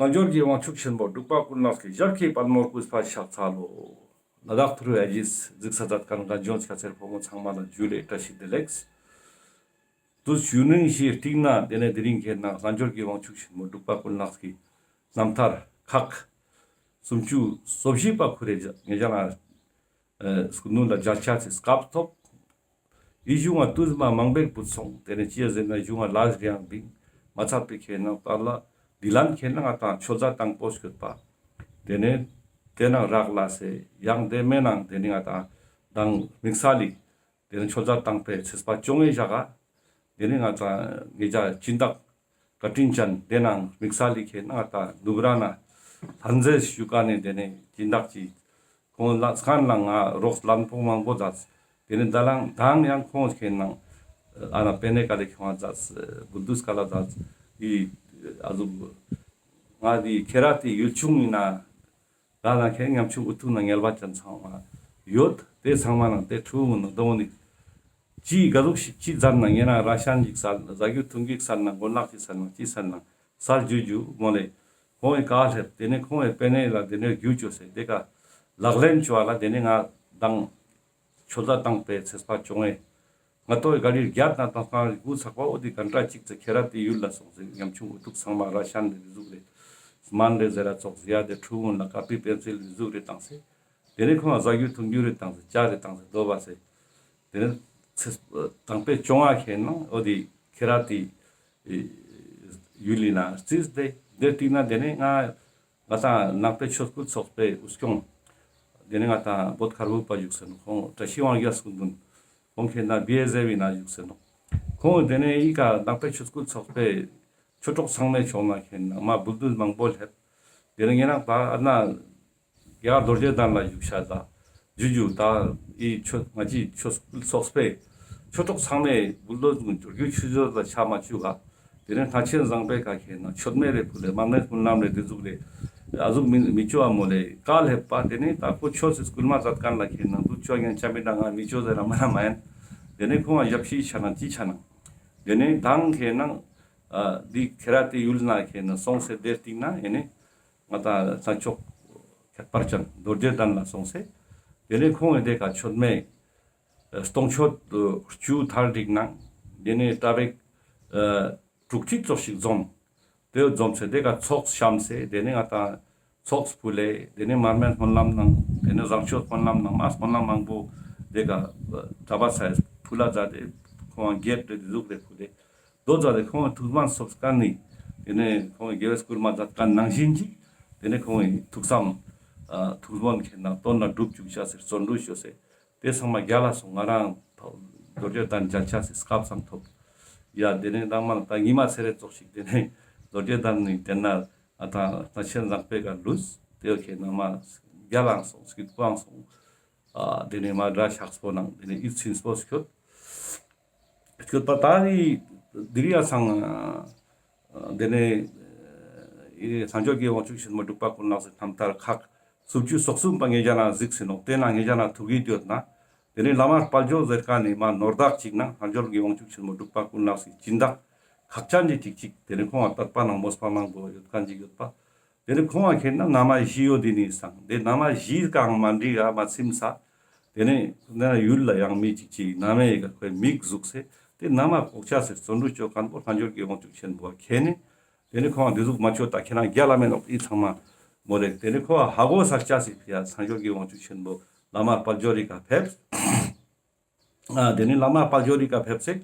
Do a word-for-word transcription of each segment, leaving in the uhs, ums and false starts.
རྣལ་འབྱོར་གྱི་དབང་ཕྱུག་ཆེན་པོ་འབྲུག་པ་ཀུན་ལེགས་ཀྱི་ཞལ་གྱི་པདྨོར་གུས་པས་ཕྱག་འཚལ་ལོ། ལ་དྭགས་ཐུ་རུ་ཨེ་ཇིས་གཟིགས་ས་མཛད་མཁན་གངས་ལྗོངས་སྐྱ་སེར་ཕོ་མོ་ཚང་མ་ལ་ཇུ་ལེ་བཀྲ་ཤིས་བདེ་ལེགས། དུས་ཡུན་རིང་ཞིག་རྟིང་ན་དེ་ནས་དེ་རིང་ཁྱེད་ནང་རྣལ་འབྱོར་གྱི་དབང་ཕྱུག་ཆེན་མོ་འབྲུག་པ་ཀུན་ལེགས་ཀྱི་རྣམ་ཐར་ཁག་སུམ་ཅུ་སོ་བཞི་པ་ཁོ་རེ་ངེད་ཅག་ལ་སྐུ་མདུན་ལ་མཇལ་ཆ་སི་སྐབས་ཐོབ། ཨི་གཞུང་ང་དུས་མ་མང་པོ་བུད་སོང་། དེ་ནས་ཅི་ཡ་ཟེར་ན་གཞུང་ང་ལས་རིང་བིང་མ་ཚར་པའི་ཁྱེད་ནང་ལྟར་ལ་འདི་ལན་ཁྱེད་ནང་ང་དང་ཆོས་ཟླ་དང་པོ་སྐྱོད་པ། དེ་ནས་དེ་ནང་རག་ལས་སེ་ཡང་དེ་མེད་ནང་དེ་ནི་ང་དང་དང་དམིགས་བསལ་ལི་དེ་ནས་ཆོས་ཟླ་དང་པོའི་ཚེས་པ་བཅོ་ལྔའི་ཞག་ག་དེ་ནས་ང་དང་ངེད་ཅག་སྦྱིན་བདག་བཀའ་དྲིན་ཅན་དེ་ནང་དམིགས་བསལ་ལི་ཁྱེད་ནང་ང་དང་ནུབ་ར་ན་ལྷན་རྫས་ཞུ་ཀ་ནས་དེ་ནས་སྦྱིན་བདག་ཅིག་ཁོང་ལ་སྐན་ལ་ང་རོགས་ལན་པོ་མང་པོ་མཛད། དེ་ནས་ད་ལང་དང་ཡང་ཁོང་ཁྱེད་ནང་ཨ་ན་པེ་ནེ་ཀ་ལེ་ཁྱོང་མཛད། བུ་དུས་ཀ་ལ་མཛད། ཨི་ཨ་ཟུག་ང་དེ་ཁེ་ར་དེ་ཡུལ་ཆུང་ཡིན་ན་ད་ལ་ཁྱེད་ཉམ་ཆུང་འུ་ཐུག་ན་ངལ་བ་ཅན་ཚང་མ་ཡོད། དེ་ཚང་མ་ནང་དེ་ཁྲུ་ངུ་ནང་དོ་ནི་ཅི་ག་ཟུག་ཞིག་ཅི་མཛད་ན་ངེད་ན་ར་ཤན་ཞིག་སལ་ན་ཟ་རྒྱུ་འཐུང་རྒྱུ་སལ་ན་མགོ་ནག་ཅིག་སལ་ན་ཅི་སལ་ན་སལ་རྒྱུ་རྒྱུ་མོ་ལེ། ཁོང་གི་ཀ་ལེབ་དེ་ནས་ཁོང་གི་པེ་ནེ་ལ་དེ་ནས་རྒྱུ་བཅོས་སེ་དེ་ཀ་ལག་ལེན་བཅོ་བ་ལ་དེ་ནས་ང་དང་ཆོས་ཟླ་དང་པོའི་ཚེས་པ་བཅོ་ལྔའི་ང་ཏོའི་ག་རི་རྒྱ་ན་དང་ཁང་རི་གུ་ཚག་པ་འོ་དེ་ག་འདྲ་ཅིག་ཚེ་ཁེ་ར་དེ་ཡུལ་ལ་སོང་ཟེར། ཉམ་ཆུང་འུ་ཐུག་ཚང་མ་ར་ཤན་རེ་རི་ཟུག་རེ་སྨན་རེ་ཟེར་ར་ཙོགས་ཟེར་ཡ་དེ་ཁྲུ་ངུན་ལ་ཀ་པི་པེན་སིལ་རི་ཟུག་རེ་བཏང་སེ། དེ་ནས་ཁོང་ལ་ཟ་རྒྱུ་འཐུང་རྒྱུ་རེ་བཏང་སེ་ཅ་རེ་བཏང་སེ་དོ་བ་སེ། དེ་ནས་ཚེས་དང་པོའི་བཅོ་ལྔ་ཁེ་ནང་འོ་དེ་ཁེ་ར་དེ་ཡུལ་ལི་ན་རྩིས་དེ་དེ་ཏིག་ན་དེ་ནས་ང་ང་དང་ནང་པའི་ཆོས་སྐུལ་ཚོགས་པའི་དབུ་སྐྱོང་། དེ་ནས་ང་དང་བོད་མཁར་བུ་པ་བཞུགས་སེ་ནོ། ཁོང་བཀྲ་ཤིས་དབང་རྒྱལ་སྐུ་མདུན། ཁོང་ཁེ་ན་བི་ཨེ་ཟེ་བི་ན་བཞུགས་སེ་ནོ། ཁོང་དེ་ནས་ཨི་ཀ་ནང་པའི་ཆོས་སྐུལ་ཚོགས་པའི་ཆོས་གྲོགས་ཚང་མའི་ཕྱོགས་ན་ཁེ་ན་མ་བུ་དུས་མང་པོ་སླེབས། དེ་ནས་ངེད་རང་ད་ཨ་ན་རྒྱ་གར་རྡོ་རྗེ་གདན་ལ་བཞུགས་ཤ་ད་ཇུ་ཇུ་ད་ཨི་ཆོས་ང་ཅི་ཆོས་སྐུལ་ཚོགས་པའི་ཆོས་གྲོགས་ཚང་མས་བུ་ལོ་ཟུང་འགྲོ་རྒྱུ་ཆུ་ཟོ་ལ་ཆ་མ་བཅུག་ག། དེ་ནས་ཐང་ཆེན་བཟང་པོའི་ཀ་ཁེ་ན་མཆོད་མེ་རེ་ཕུལ་ལེ་མར་མེ་སྨོན་ལམ་རེ་དེ་ཟུག་རེ་ཨ་ཟུག་མི་མི་བཅོ་བ་མོ་ལེ་ཀ་ལེབ་པ། དེ་ནས་ད་ཁོ་ཆོས་སི་སྐུལ་མ་མཛད་མཁན་ལ་ཁེ་ན་འདུག་ཆོས་ཉན་ཆ་མི་ད་ང་མི་བཅོ་ཟེར་ར་མ་ར་མ་ཡན། དེ་ནས་ཁོང་ང་ཞབས་ཕྱི་ཆ་ན་ཅི་ཆ་ན། དེ་ནས་དང་ཁེ་ན་ཨ་འདི་ཁེ་ར་དེ་ཡུལ་ན་ཁེ་ན་སོང་སེ་དེ་སྟིང་ན་ཨེ་ནས་ང་ད་ས་ཕྱོགས་ཁྱད་པར་ཅན་རྡོ་རྗེ་གདན་ལ་སོང་སེ། དེ་ནས་ཁོང་ངི་དེ་ཀ་མཆོད་མེ་སྟོང་མཆོད་བཅུ་ཐལ་བསྒྲིགས་ནང་དེ་ནས་གྲྭ་པ་དྲུག་ཅུ་ཙོགས་ཤིག་འཛོམས། དེ་འཛོམས་སེ་དེ་ཀ་ཚོགས་བཤམས་སེ་དེ་ནས་ང་ད་ཚོགས་ཕུལ་ལེ། དེ་ནས་མར་མེ་སྨོན་ལམ་ནང་དེ་ནས་བཟང་སྤྱོད་སྨོན་ལམ་ནང་མ་སྨོན་ལམ་མང་པོ་དེ་ཀ་གྲྭ་པ་ཚོས་ཕུལ་ལ་མཛད་དེ་ཁོང་གེབ་དེ་ཟུག་རེ་ཕུལ་ལེ། དོ་ཙ་དེ་ཁོང་ཐུགས་སྨོན་སོབ་ཀ་ནི། དེ་ནས་ཁོང་དགེ་བའི་སྐུལ་མ་མཛད་མཁན་ནང་བཞིན་ཅིག་དེ་ནས་ཁོང་གི་ཐུགས་བསམ་ཨ་ཐུགས་སྨོན་ཁེ་ན་དོན་ལ་འགྲུབ་བཅུག་ཤ་ཟེར་བརྩོན་འགྲུས་ཤོ་ཟེར། དེ་ཚང་མ་རྒྱལ་ལ་སོང་ང་རང་རྡོ་རྗེ་གདན་མཇལ་ཆ་སི་སྐབས་སང་ཐོབ། ཡ་དེ་ནས་དང་མ་ད་ཉི་མ་ཚེ་རེ་ཙོགས་ཤིག་དེ་ནས་རྡོ་རྗེ་གདན་ནི་དེ་ན་ཨ་ད་ད་ཆེན་བཟང་པོའི་ཀ་ལུས་དེ་ཁེ་ན་མ་རྒྱལ་ལའང་སོང་སྐྱིད་པོའང་སོང་། ཨ་དེ་ནས་མ་དགྲ་ཤགས་པོ་ནང་དེ་ནས་ཨིད་ཚིམ་པོ་སྐྱོད། སྐྱོད་པ་ད་རི་དི་རི་ཡ་སང་། དེ་ནས་ཨི་རེ་རྣལ་འབྱོར་གྱི་དབང་ཕྱུག་ཆེན་མོ་འབྲུག་པ་ཀུན་ལེགས་སི་རྣམ་ཐར་ཁག་སུམ་ཅུ་སོ་གསུམ་པ་ངེད་ཅག་ན་གཟིགས་སེ་ནོག་དེ་ན་ངེད་ཅག་ན་ཐུག་གི་ཡོད་ན། དེ་ནས་བླ་མ་དཔལ་འབྱོར་ཟེར་མཁན་ནི་མ་ནོར་བདག་ཅིག་ན་རྣལ་འབྱོར་གྱི་དབང་ཕྱུག་ཆེན་མོ་འབྲུག་པ་ཀུན་ལེགས་སི་སྦྱིན་བདག་ཁག་ཅན་གྱི་ཅིག་ཅིག་དེ་ནས་ཁོང་ང་དད་པ་ནང་མོས་པ་མང་པོ་ཡོད་མཁན་ཅིག་ཡོད་པ། དེ་ནས་ཁོང་ང་ཁེ་ན་ན་མ་བཞི་ཡོད་དེ་ནི་སང་དེ་ན་མ་བཞི་གང་མ་འགྲིག་ག་མ་ཚིམ་ས། དེ་ནས་ན་ཡུལ་ལ་ཡང་མི་ཅིག་ཅིག་ན་མའི་ག་ཁོའི་མིག་ཟུག་སེ་དེ་ན་མ་ལྐོག་ཆ་སེ་བརྩོན་འགྲུས་ཅོ་མཁན་པོ་རྣལ་འབྱོར་གྱི་དབང་ཕྱུག་ཆེན་པོ་ཁེ་ནས། དེ་ནས་ཁོང་ང་དེ་ཟུག་མ་ཅོ་ད་ཁེ་ན་རྒྱལ་ལ་མེད་ནོག་ཨི་ཚང་མ་མོ་རེ། དེ་ནས་ཁོ་ཧ་གོ་ས་ཆ་སེ་ཕི་ཡ་རྣལ་འབྱོར་གྱི་དབང་ཕྱུག་ཆེན་པོ་བླ་མ་དཔལ་འབྱོར་རི་ཀ་ཕེབས། ཨ་དེ་ནས་བླ་མ་དཔལ་འབྱོར་རི་ཀ་ཕེབས་སེ།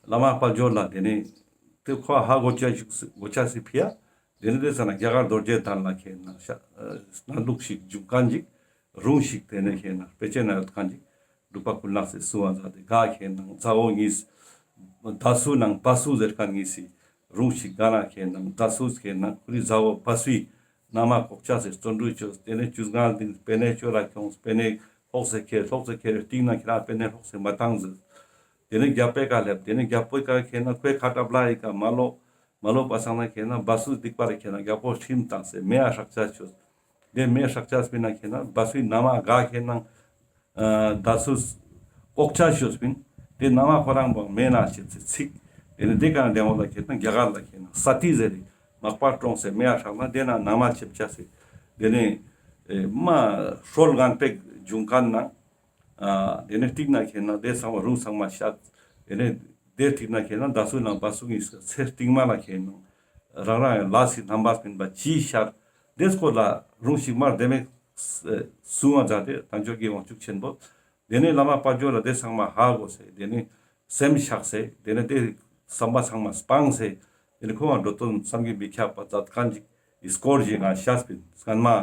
བླ་མ་དཔལ་འབྱོར་ལ་དེ་ནས་དེ་ཁོ་ཧ་གོ་ཆ་ཞིག་གོ་ཆ་སི་ཕི་ཡ། དེ་ནས་དེ་ས་ན་རྒྱ་གར་རྡོ་རྗེ་གདན་ལ་ཁེ་ན་ཤ་ཨ་སྣ་ལུག་ཞིག་འཇུག་མཁན་ཅིག་རུང་ཞིག་དེ་ནས་ཁེ་ན་དཔེ་ཆའི་ནང་ཡོད་མཁན་ཅིག་འབྲུག་པ་ཀུན་ལེགས་སི་གསུང་བ་མཛད་དེ་ག་ཁེ་ན་མཛའ་བོ་གཉིས་ཟླ་སུ་ནང་བ་སུ་ཟེར་མཁན་གཉིས་སི་རུང་ཞིག་ག་ན་ཁེ་ན་ཟླ་སུ་ཁེ་ན་ཁོ་རི་མཛའ་བོ་བ་སུའི་ན་མ་ལྐོག་ཆ་སེ་བརྩོན་འགྲུས་ཅོས། དེ་ནས་ཆུ་སྒང་སྟེང་པེ་ནེ་ཅོ་ལ་ཁྱོངས། པེ་ནེ་ལྷོག་སེ་ཁྱེར། ལྷོག་སེ་ཁྱེར་སྟིང་ན་ཁྱེར་པེ་ནེ་ལྷོག་སེ་མ་བཏང་ཟེར། དེ་ནས་རྒྱལ་པོའི་ཀ་སླེབས། དེ་ནས་རྒྱལ་པོའི་ཀ་ཁེ་ན་ཁོའི་ཁ་ཏ་བླ་ཡི་ཀ་མ་ལོ་མ་ལོ་པ་སང་ན་ཁེ་ན་བ་སུ་སྡིག་པ་རེ་ཁེ་ན་རྒྱལ་པོ་ཁྲིམས་བཏང་སེ་མེ་ཡ་སྲེག་ཆ་ཅོས། དེ་མེ་སྲེག་ཆ་སྤིན་ན་ཁེ་ན་བ་སུའི་ན་མ་ག་ཁེ་ན་ཨ་ཟླ་སུ་ལྐོག་ཆ་ཅོས་སྤིན། དེ་ན་མ་ཁོ་རང་བོ་མེ་ན་ཆེ་ཚེ་ཚིག། དེ་ནས་དེ་ཀ་ན་དེ་འོ་ལ་ཁེ་ན་རྒྱ་གར་ལ་ཁེ་ན་ས་ཏི་ཟེར་རེ། མག་པ་ཀྲོངས་སེ་མེ་ཡ་ཧྲག་ན་དེ་ན་ན་མ་ཆེབ་ཆ་སེ་དེ་ནས་ཨེ་མ་སྲོལ་ངན་པའི་འབྱུང་ཁན་ན་ཨ་དེ་ནས་ཏིག་ན་ཁེན་ན་དེ་ཚང་མ་རུང་ཚང་མ་བཤད། དེ་ནས་དེ་ཏིག་ན་ཁེན་ན་ད་སུ་ནང་བ་སུ་ངི་ཚེ་སྟིང་མ་ལ་ཁེན་ན་རང་རང་ལ་སི་རྣམ་པ་སྤིན་པ་ཅི་ཤར། དེ་སྐོར་ལ་རུང་ཞིག་མར་དེ་མེད་སུ་ང་མཛད་དེ་དང་ཆོས་ཀྱི་དབང་ཕྱུག་ཆེན་པོ། དེ་ནས་བླ་མ་དཔལ་འབྱོར་ལ་དེ་ཚང་མ་ཧ་གོ་སེ་དེ་ནས་སེམས་ཆགས་སེ་དེ་ནས་དེ་བསམ་པ་ཚང་མ་སྤངས་སེ་དེ་ནས་ཁོང་ང་འགྲོ་དོན་བསམ་གྱིས་མི་ཁྱབ་པ་མཛད་ཁན་ཅིག་གི་སྐོར་ཞིག་ང་ཤད་པིན། སྔན་མ་ཨ་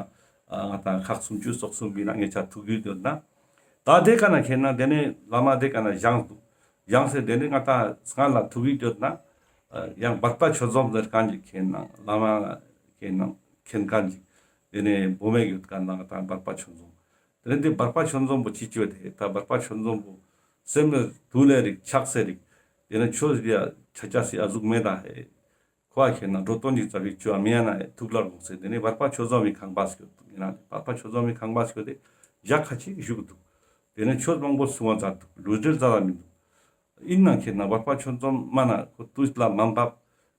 ང་དང་ཁག་སུམ་ཅུ་སོ་གསུམ་པའི་ནང་ངེ་ཆ་ཐུག་ཡོད་ཡོད་ན། ད་དེ་ཀ་ན་ཁེན་ན་དེ་ནས་བླ་མ་དེ་ཀ་ན་བཞེངས་འདུག། བཞེངས་སེ་དེ་ནས་ང་དང་སྔན་ལ་ཐུག་ཡོད་ཡོད་ན་ཡང་བར་པ་ཆོས་འཛོམས་ཟེར་ཁན་ཅིག་ཁེན་ན་བླ་མ་ཁེན་ན་མཁྱེན་ཁན་ཅིག་དེ་ནས་བུ་མེད་ཡོད་ཁན་ན་ང་དང་བར་པ་ཆོས་འཛོམས། དེ་ནས་དེ་བར་པ་ཆོས་འཛོམས་པོ་ཅི་ཅོ་དེ་ད་བར་པ་ཆོས་འཛོམས་པོ་སེམས་ཐུགས་ལས་རིག་ཆགས་སེ་རིག། དེ་ནས་ཆོས་ལ་ཆ་ཆ་སི་ཨ་ཟུག་མེད་ད་ཧེ། ཁོ་ཨ་ཁེན་ན་འགྲོ་དོན་ཅིག་ཙ་པིག་ཅོ་ཨ་མེ་ཡ་ན་ཐུགས་ལ་དགོངས་སེ་དེ་ནས་བར་པ་ཆོས་འཛོམས་མི་ཁང་པ་སྐྱོད་འདུག་ཡིན་ན་བར་པ་ཆོས་འཛོམས་མི་ཁང་པ་སྐྱོད་དེ་ཞག་ཁ་ཅིག་བཞུགས་འདུག། དེ་ནས་ཆོས་མང་པོ་གསུང་བ་མཛད་འདུག། ལུས་འབྲེལ་མཛད་ད་མི་འདུག། ཡིན་ན་ཁེན་ན་བར་པ་ཆོས་འཛོམས་མ་ན་ཁོ་དུས་ལ་མ་བབ།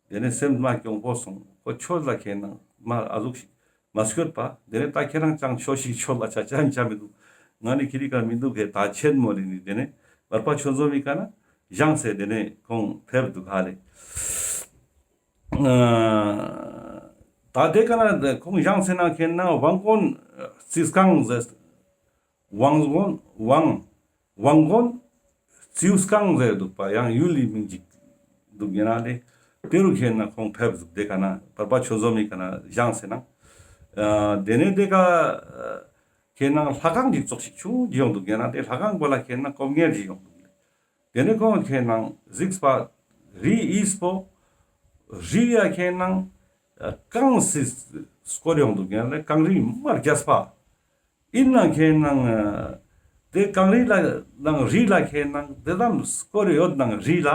དེ་ནས་སེམས་མ་གྱོང་པོ་སོང་། ཁོ་ཆོས་ལ་ཁེན་ན་མ་ཨ་ཟུག་ཞིག་མ་སྐྱོད་པ། དེ་ནས་ད་ཁྱེད་རང་ཅང་ཆོས་ཤིག་ཆོས་ལ་ཆ་ཆ་ཡིན་ཆ་མི་འདུག། ང་ནི་ཁྱེད་རི་ཀ་མི་འདུག་གེ་ད་ཆེན་མོ་ལི་ནི་དེ་ནས་བར་པ་ཆོས་འཛོམས་མི་ཀ་ན་བཞེངས་སེ་དེ་ནས་ཁོང་ཕེབས་འདུག་ཧ་ལེ། ད་དེ་ཀ་ན་ཁོང་བཞེངས་སེ་ན་ཁེན་ན་དབང་མགོན་རྩིས་ཁང་ཟེར། དབང་མགོན་དབང་དབང་མགོན་རྩིས་ཁང་ཟེར་འདུག་པ། ཡང་ཡུལ་ལི་མིང་ཅིག་འདུག་ཡིན་ན་ལེ། དེ་རུ་ཁེན་ན་ཁོང་ཕེབས་འདུག། དེ་ཀ་ན་བར་པ་ཆོས་འཛོམས་མི་ཀ་ན་བཞེངས་སེ་ན། ཨ་དེ་ནས་དེ་ཀ་ཁེན་ན་ལྷ་ཁང་ཅིག་ཙོགས་ཤིག་ཆུང་ཅིག་ཡོང་འདུག། ཡིན་ན་དེ་ལྷ་ཁང་པོ་ལ་ཁེན་ན་སྒོམ་གཉེར་ཅིག་ཡོང་འདུག། དེ་ནས་ཁོང་ཁེན་ན་གཟིགས་པ་རི་ཨིས་པོ་རི་ཡ་ཁེན་ན་གངས་སི་སྐོར་ཡོང་འདུག། ཡིན་ན་གངས་རི་མ་རྒྱས་པ། ཡིན་ན་ཁེན་ན་དེ་གངས་རི་ལ་ནང་རི་ལ་ཁེན་ན་དེ་ཙམ་སྐོར་ཡོད་ནང་རི་ལ་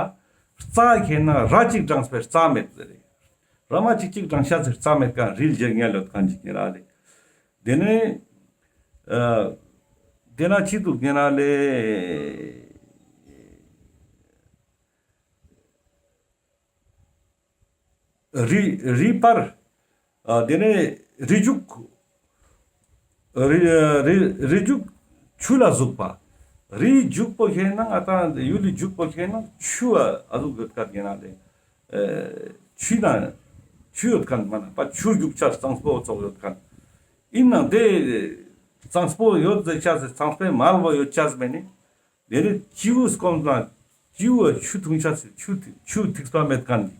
རྩྭ་ཁེན་ན་ར་ཅིག་གྲངས་པའི་རྩྭ་མེད་ཟེར། ར་མ་ཅིག་ཅིག་གྲངས་ཤ་ཟེར་རྩྭ་མེད་ཀ་རི་ལ་རྒྱལ་ངེ་ལོད་ཁན་ཅིག་ཡིན་ར་ལེ། དེ་ནས་ཨ་དེ་ན་ཅི་འདུག་ཡིན་ར་ལེ། རི་རི་པར། ཨ་དེ་ནས་རི་རྒྱུག། རི་རི་རི་རྒྱུག་ཆུ་ལ་ཟུག་པ། རི་རྒྱུག་པོ་ཁེན་ན་ང་དང་ཡུལ་ལི་རྒྱུག་པོ་ཁེན་ན་ཆུ་ཨ་ཨ་ཟུག་ཡོད་ཁན་ཡིན་ན་ལེ། ཨེ་ཆུ་ན་ཆུ་ཡོད་ཁན་མ་ན་པ་ཆུ་རྒྱུག་ཆ་གཙང་པོ་ཙོགས་ཡོད་ཁན། ཡིན་ན་དེ་གཙང་པོ་ཡོད་ཟེར་ཆ་ཟེར་གཙང་པོའི་མལ་བོ་ཡོད་ཆ་ཟེར་མེད་ནི། དེ་ནས་སྤྱི་བོ་སྐོམ་ན་སྤྱི་བོ་ཆུ་འཐུང་ཆ་ཟེར་ཆུ་ཆུ་ཐིགས་པ་མེད་ཁན་ནི།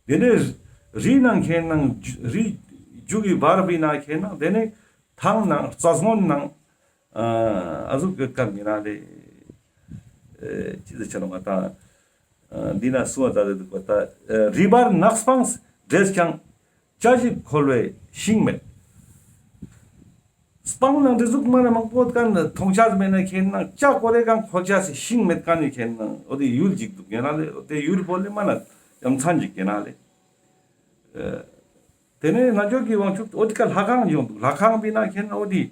དེ་ནས་རི་ནང་ཁེན་ན་རི་རྒྱུག་གི་བར་བི་ན་ཁེན་ན་དེ་ནས་ཐང་ནང་རྩྭ་སྔོན་ནང་ཨ་ཨ་ཟུག་ཡོད་ཁན་ཡིན་ན་ལེ། ཨེ་ཅི་ཟེར་ཆ་ནོ་ང་དང་། ཨ་འདི་ན་གསུང་བ་མཛད་དེ་འདུག་པ་ད། ཨ་རི་བར་ནགས་སྤང་འདྲེས་ཀྱང་། ཅ་ཞིག་འཁོལ་བའི་ཤིང་མེད། སྤང་ནང་འདྲེས་ཟུག་མ་ན་མང་པོ་ཀ་ན་མཐོང་ཆ་མེད་ན་ཁེན་ན་ཅ་ཀོ་རེ་གང་འཁོལ་ཆ་སི་ཤིང་མེད་ཀ་ནི་ཁེན་ན་འོ་དེ་ཡུལ་ཅིག་འདུག་ཡིན་ན་ལེ། འོ་དེ་ཡུལ་པོ་ལེ་མ་ན་ཡ་མཚན་ཅིག་ཡིན་ན་ལེ། ཨ་དེ་ནས་རྣལ་འབྱོར་གྱི་དབང་ཕྱུག་འོ་དེ་ཀ་ལྷ་ཁང་ཡོང་འདུག། ལྷ་ཁང་བི་ན་ཁེན་ན་འོ་དེ་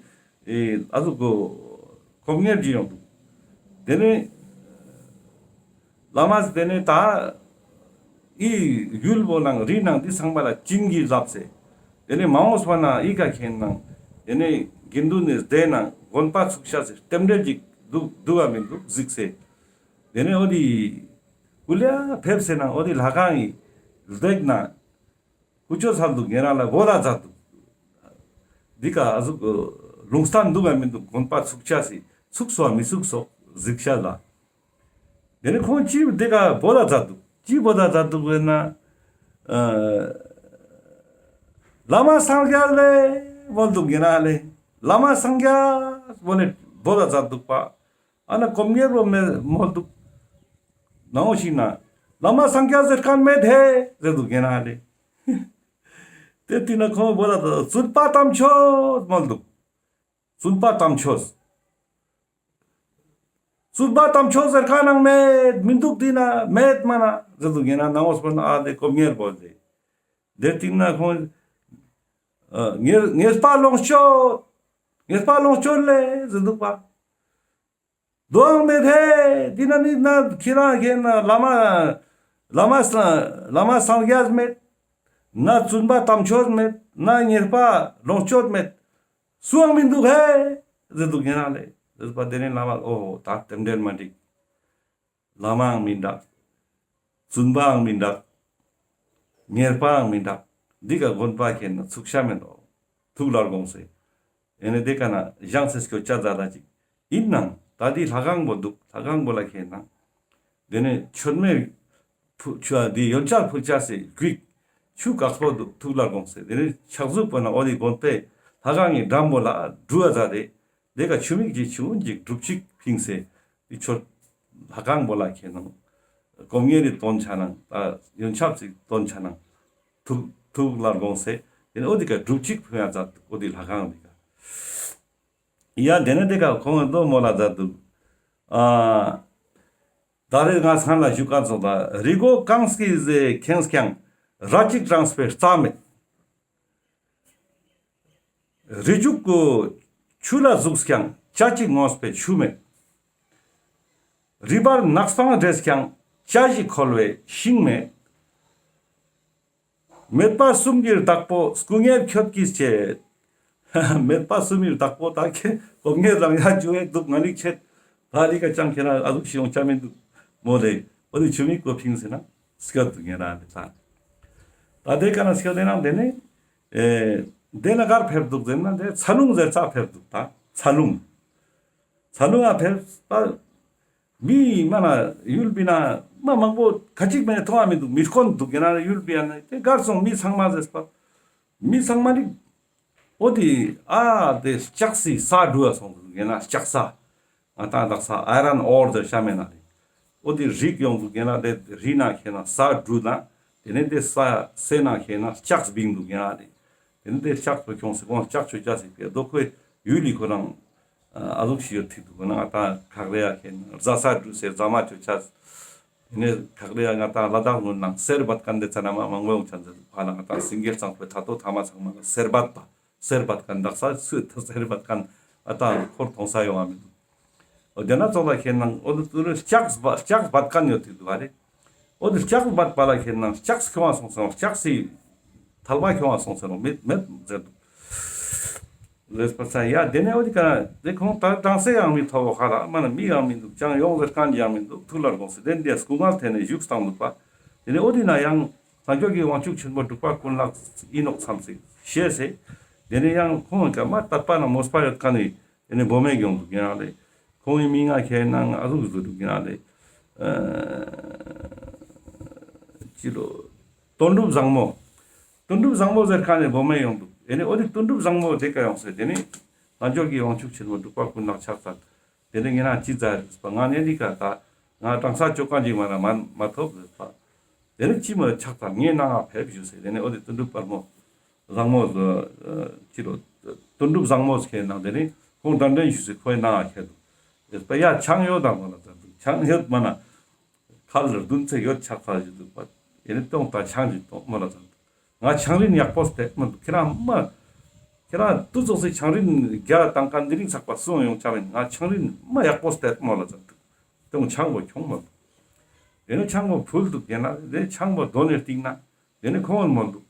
ཨེ་ཨ་ཟུག་གོ་སྒོམ་གཉེར་གྱི་ཡོང་འདུག། དེ་ནས་བླ་མ་དེ་ནས་ད་ཨི་ཡུལ་བོ་ནང་རི་ནང་འདི་ཚང་མ་ལ་བྱིན་གྱིས་བརླབས་སེ། དེ་ནས་མ་འོངས་པ་ན་ཨི་ཀ་ཁེན་ནང་དེ་ནས་དགེ་འདུན་ནི་སྡེ་ནང་དགོན་པ་ཚུགས་ཤ་ཟེར་རྟེན་འབྲེལ་ཅིག་འདུག་འདུག་ག་མི་འདུག་གཟིགས་སེ། དེ་ནས་འོ་དེ་ཀུ་ལེ་ཕེབས་སེ་ནང་འོ་དེ་ལྷ་ཁང་ངི་ལྡེག་ན་ཀུ་ཅོ་ཚར་འདུག། ཉེ་རང་ལ་བོ་ད་མཛད་འདུག། འདི་ཀ་ཨ་ཟུག་ལུང་སྟན་འདུག་ག་མི་འདུག། དགོན་པ་ཚུགས་ཆ་སི་ཚུགས་སོ་མི་ཚུགས་སོ་གཟིགས་ཤ་ལ། དེ་ནས་ཁོང་ཅི་འདི་ཀ་བོ་ད་མཛད་འདུག། ཅི་བོ་ད་མཛད་འདུག་ཟེར་ན། ཨ་བླ་མ་སངས་རྒྱས་ལེ་མོལ་འདུག། ཉེ་རང་ལེ་བླ་མ་སངས་རྒྱས་བོ་ལེ་བོ་ད་མཛད་འདུག་པ། ཨ་ན་སྒོམ་གཉེར་བོ་མེ་མོལ་འདུག། ནང་ཞིག་ན་བླ་མ་སངས་རྒྱས་ཟེར་ཁན་མེད་དེ་ཟེར་འདུག། ཉེ་རང་ལེ། དེ་དེ་ན་ཁོང་བོ་ད་བཙུན་པ་དམ་ཆོས་མོལ་འདུག། བཙུན་པ་དམ་ཆོས། བཙུན་པ་དམ་ཆོས་ཟེར་ཁན་ནང་མེད་མི་འདུག། དེ་ན་མེད་མ་ན་ཟེར་འདུག། ཉེ་རང་ནང་འོ་སྤོ་ན་ཨ་དེ་སྒོམ་གཉེར་བོ་དེ། དེ་དེ་ན་ཁོང་ཨ་ངེས་ངེས་པ་ལོངས་སྤྱོད། ངེས་པ་ལོངས་སྤྱོད་ལེ་ཟེར་འདུག་པ། དོའང་མེད་དེ། དེ་ན་ནི་ན་ཁྱེད་རང་ཁེན་ན་བླ་མ་བླ་མ་ས་བླ་མ་སངས་རྒྱས་མེད། ན་བཙུན་པ་དམ་ཆོས་མེད། ན་ཉེར་པ་ལོངས་སྤྱོད་མེད། སུའང་མི་འདུག་ཧེ་ཟེར་འདུག་ཉེ་རང་ལེ། ཟེར་པ་དེ་ནས་བླ་མ་ཨོ་ད་རྟེན་འབྲེལ་མ་འགྲིག། བླ་མའང་མི་འདུག། བཙུན་པའང་མི་འདུག། ཉེར་པའང་མི་འདུག། འདི་ཀ་དགོན་པ་ཁེན་ན་ཚུགས་ཤ་མེད་དོ། ཐུགས་ལ་དགོངས་སེ། ཨེ་ནས་དེ་ཀ་ན་བཞེངས་སེ་སྐྱོད་ཅ་མཛད་ད་ཅིག། ཡིན་ནང་ད་འདི་ལྷ་ཁང་པོ་འདུག། ལྷ་ཁང་པོ་ལ་ཁེན་ན། དེ་ནས་མཆོད་མེ་ཕུ་ཆུ་འདི་ཡོན་ཆབ་ཕུལ་ཅ་སེ་གུག། ཆུ་དཀར་པོ་འདུག། ཐུགས་ལ་དགོངས་སེ། དེ་ནས་ཕྱག་མཛུབ་པོ་ན་འོ་དེ་དགོན་པའི་ལྷ་ཁང་གི་འགྲམ་པོ་ལ་འབྲུ་བ་མཛད་དེ། དེ་ཀ་ཆུ་མིག་ཅིག་ཆུ་བོ་ཅིག་སྒྲུབ་ཅིག་ཕིངས་སེ། དེ་ཆོ་ལྷ་ཁང་པོ་ལ་ཁེན་ན། སྒོམ་ངེ་རི་སྟོན་ཆ་ནང་ད་ཡོན་ཆབ་ཅིག་སྟོན་ཆ་ནང་། ཐུགས་ཐུགས་ལ་དགོངས་སེ། དེ་ནས་འོ་དེ་ཀ་སྒྲུབ་ཅིག་ཕིང་ཡ་མཛད་འདུག། འོ་དེ་ལྷ་ཁང་དེ་ཀ། ཡ་དེ་ནས་དེ་ཀ་ཁོང་ངི་མདོ་མོ་ལ་མཛད་འདུག། ཨ། ད་རེས་ང་སང་ལ་ཞུ་ཀ་ཙོགས་ད་རི་མགོ་གངས་ཀྱི་རྫས་ཁེངས་ཀྱང་། ར་གཅིག་དྲངས་པའི་རྩྭ་མེད། རི་རྒྱུད་ཀྱི་ཆུ་ལ་ཟུག་ཀྱང་། ཇ་གཅིག་ངོས་པའི་ཆུ་མེད། རི་བར་ནགས་སྤང་བྲེས་ཀྱང་། ཇ་བཞི་ཁོལ་བའི་ཤིང་མེད། མེད་པ་གསུམ་གྱི་བདག་པོ་སྐུ་ངལ་ཁྱོད་ཀྱིས་བྱེད། མེད་པ་གསུམ་གྱི་བདག་པོ་ད་ཁེ་སྒོམ་ངེ་རང་ཡ་ཇུ་ཡེ་འདུག། ང་ནི་ཆེད་ད་རི་ཀ་ཅང་ཁེ་ན་ཨ་ཟུག་ཤི་ཡོང་ཆ་མི་འདུག་མོ་ལེ། འོ་དེ་ཆུ་མིག་པོ་ཕིངས་སེ་ན་སྐྱོད་འདུག་ཉེ་རང་ལེ། ད་ད་དེ་ཀ་ན་སྐྱོད་དེ་ནང་དེ་ནས་ཨེ་དེ་ན་གར་ཕེབས་འདུག་ཟེར་ན་དེ་ཚ་ལུང་ཟེར་ས་ཕེབས་འདུག། ད་ཚ་ལུང་ཚ་ལུང་ང་ཕེབས་པ། མི་མ་ན་ཡུལ་པི་ན་མ་མང་པོ་ཁ་ཅིག་མེད་མཐོང་བ་མི་འདུག། མི་དཀོན་འདུག་ཡིན་ན་ཡུལ་པི་ཡ་ན་དེ་གར་སོང་མི་ཚང་མ་ཟེར་པ། མི་ཚང་མ་ནི་འོ་དེ་ཨ་དེ་ལྕགས་སི་ས་འགྲུ་བ་སོང་འདུག་ཡིན་ན་ལྕགས་ས། ང་ཏང་དག་ས་ཨའི་རན་ཨོར་ཟེར་ཤ་མེད་ན་རེད། འོ་དེ་རིག་ཡོང་འདུག་ཡིན་ན་དེ་རི་ན་ཁེ་ན་ས་འགྲུ་ན་དེ་ནས་དེ་ས་སེ་ན་ཁེ་ན་ལྕགས་བིང་འདུག་ཡིན་ན་རེད། དེ་ནས་དེ་ལྕགས་པོ་ཁྱོངས་སེ་ཁོང་ལྕགས་ཆོས་ཅ་ཟིག་པའི་རྡོ་ཁོའི་ཡུལ་ལི་ཁོ་རང་ཨ་ཟུག་ཤིག་ཡོད་ཐིག་འདུག་ན་ང་ཏང་ཁག་རེ་ཡ་ཁེ་ན་རྫ་ས་འགྲུ་སེ་རྫ་མ་ཆོས་ཅ། དེ་ནས་ཁག་རེ་ཡ་ང་ཏང་ལ་དྭགས་ངོས་ནང་སེར་བད་ཀན་དེ་ཚ་ན་མ་མང་པོ་ཡོང་ཆ་འདུག་ཕ་ལ་ང་ཏང་སིང་གེ་གཙང་པོའི་ཐ་ཏོ་ཐ་མ་ཚང་མ་ལ་སེར་བད་པ། སེར་བད་ཀན་དག་ས་སུ་ཐ་སེར་བད་ཀན་ཨ་ཏང་འཁོར་གཏོང་ས་ཡོང་བ་མི་འདུག། འོ་དེ་ན་ཙོགས་ལ་ཁེ་ན་འོ་དེ་ལྕགས་བད་ཀན་ཡོད་ཐིག་འདུག་ཨ་རེ། འོ་དེ་ལྕགས་བད་པ་ལ་ཁེ་ན་ལྕགས་ཁྱོང་བ་སོང་སོང་ལྕགས་སི་ཐལ་བ་ཁྱོང་བ་སོང་སོང་མེད་མེད་ཟེར་འདུག། ལེས་པ་ས་ཡ་དེ་ནས་འོ་དེ་ཀ་ན་དེ་ཁོང་ད་གྲངས་སེ་ཡང་མི་ཐོབ་བོ་ཁ་ལ་མ་ན་མི་ཡང་མི་འདུག་ཅང་ཡོང་ཟེར་ཀ་ན་ཡང་མི་འདུག། ཐུགས་ལ་དགོངས་སེ་དེ་འདི་སྐུ་ངལ་ཐེ་ནས་བཞུགས་བཏང་འདུག་པ། དེ་ནས་འོ་དེ་ན་ཡང་རྣལ་འབྱོར་གྱི་དབང་ཕྱུག་ཆེན་པོ་འབྲུག་པ་ཀུན་ལེགས་ཨིན་ནོག་བསམ་སེ་ཤེས་སེ། དེ་ནས་ཡང་ཁོང་གི་མ་དད་པ་ན་མོས་པ་ཡོད་ཀ་ནས་དེ་ནས་བོ་མེ་གྱོང་འདུག་ཡིན་ན་ལེ། ཁོང་གི་མིང་ང་ཁེ་ན་ཨ་ཟུག་ཟུག་འདུག་ཡིན་ན་ལེ། ཨ་ཅི་ལོ། དོན་གྲུབ་བཟང་མོ། དོན་གྲུབ་བཟང་མོ་ཟེར་ཁན་ནི་བོ་མེ་ཡོང་འདུག། དེ་ནས་འོ་དེ་དོན་གྲུབ་བཟང་མོ་དེ་ཀ་ཡོང་སེ་དེ་ནས་རྣལ་འབྱོར་གྱི་དབང་ཕྱུག་ཆེན་པོ་འབྲུག་པ་ཀུན་ལེགས་ཕྱག་འཚལ། དེ་ནས་ངེད་རང་ཅི་ཟེར་རེད་པ། ང་ནི་འདི་ཀ་ད་ང་གྲངས་ས་ཅོ་ཀ་ཅིག་མ་ན་མ་མ་ཐོབ་རེད་པ། དེ་ནས་ཅི་མ་ཕྱག་འཚལ་ངའི་ནང་ང་ཕེབས་ཞུས་སེ་དེ་ནས་འོ་དེ་དོན་གྲུབ་དཔལ་མོ་བཟང་མོ་ཅི་རོ་དོན་གྲུབ་བཟང་མོ་ཁེ་ནང་དེ་ནས་ཁོང་གདན་འདྲེན་ཞུས་སེ་ཁོའི་ནང་ང་ཁྱེར་འདུག་རེད་པ། ཡ་ཆང་ཡོད་དམ་མོ་ལ་ད་འདུག། ཆང་ཡོད་མ་ན་ཁ་ལ་བདུན་ཚེ་ཡོད་ཕྱག་འཚལ་ཞུས་འདུག་པ། དེ་ནས་གཏོང་ད་ཆང་ཅིག་གཏོང་མོ་ལ་ད་འདུག། ང་ཆང་རིན་ཡག་པོ་སྟེར་མི་འདུག། ཁྱེད་རང་མ། ཁྱེད་རང་དུ་ཙོགས་སེ་ཆང་རིན་རྒྱ་དང་ཀ་འདི་རིང་ཚགས་པ་སོང་ཡོང་ཆ་མིན། ང་ཆང་རིན་མ་ཡག་པོ་སྟེར་མོ་ལ་ཙམ་འདུག། དེ་མོ་ཆང་པོ་ཁྱོང་མོ་འདུག། དེ་ནས་ཆང་པོ་ཕུལ་འདུག་ཡིན་ན་དེ་ཆང་པོ་དོན་ནས་སྟེང་ན་དེ་ནས་ཁོང་མོ་འདུག།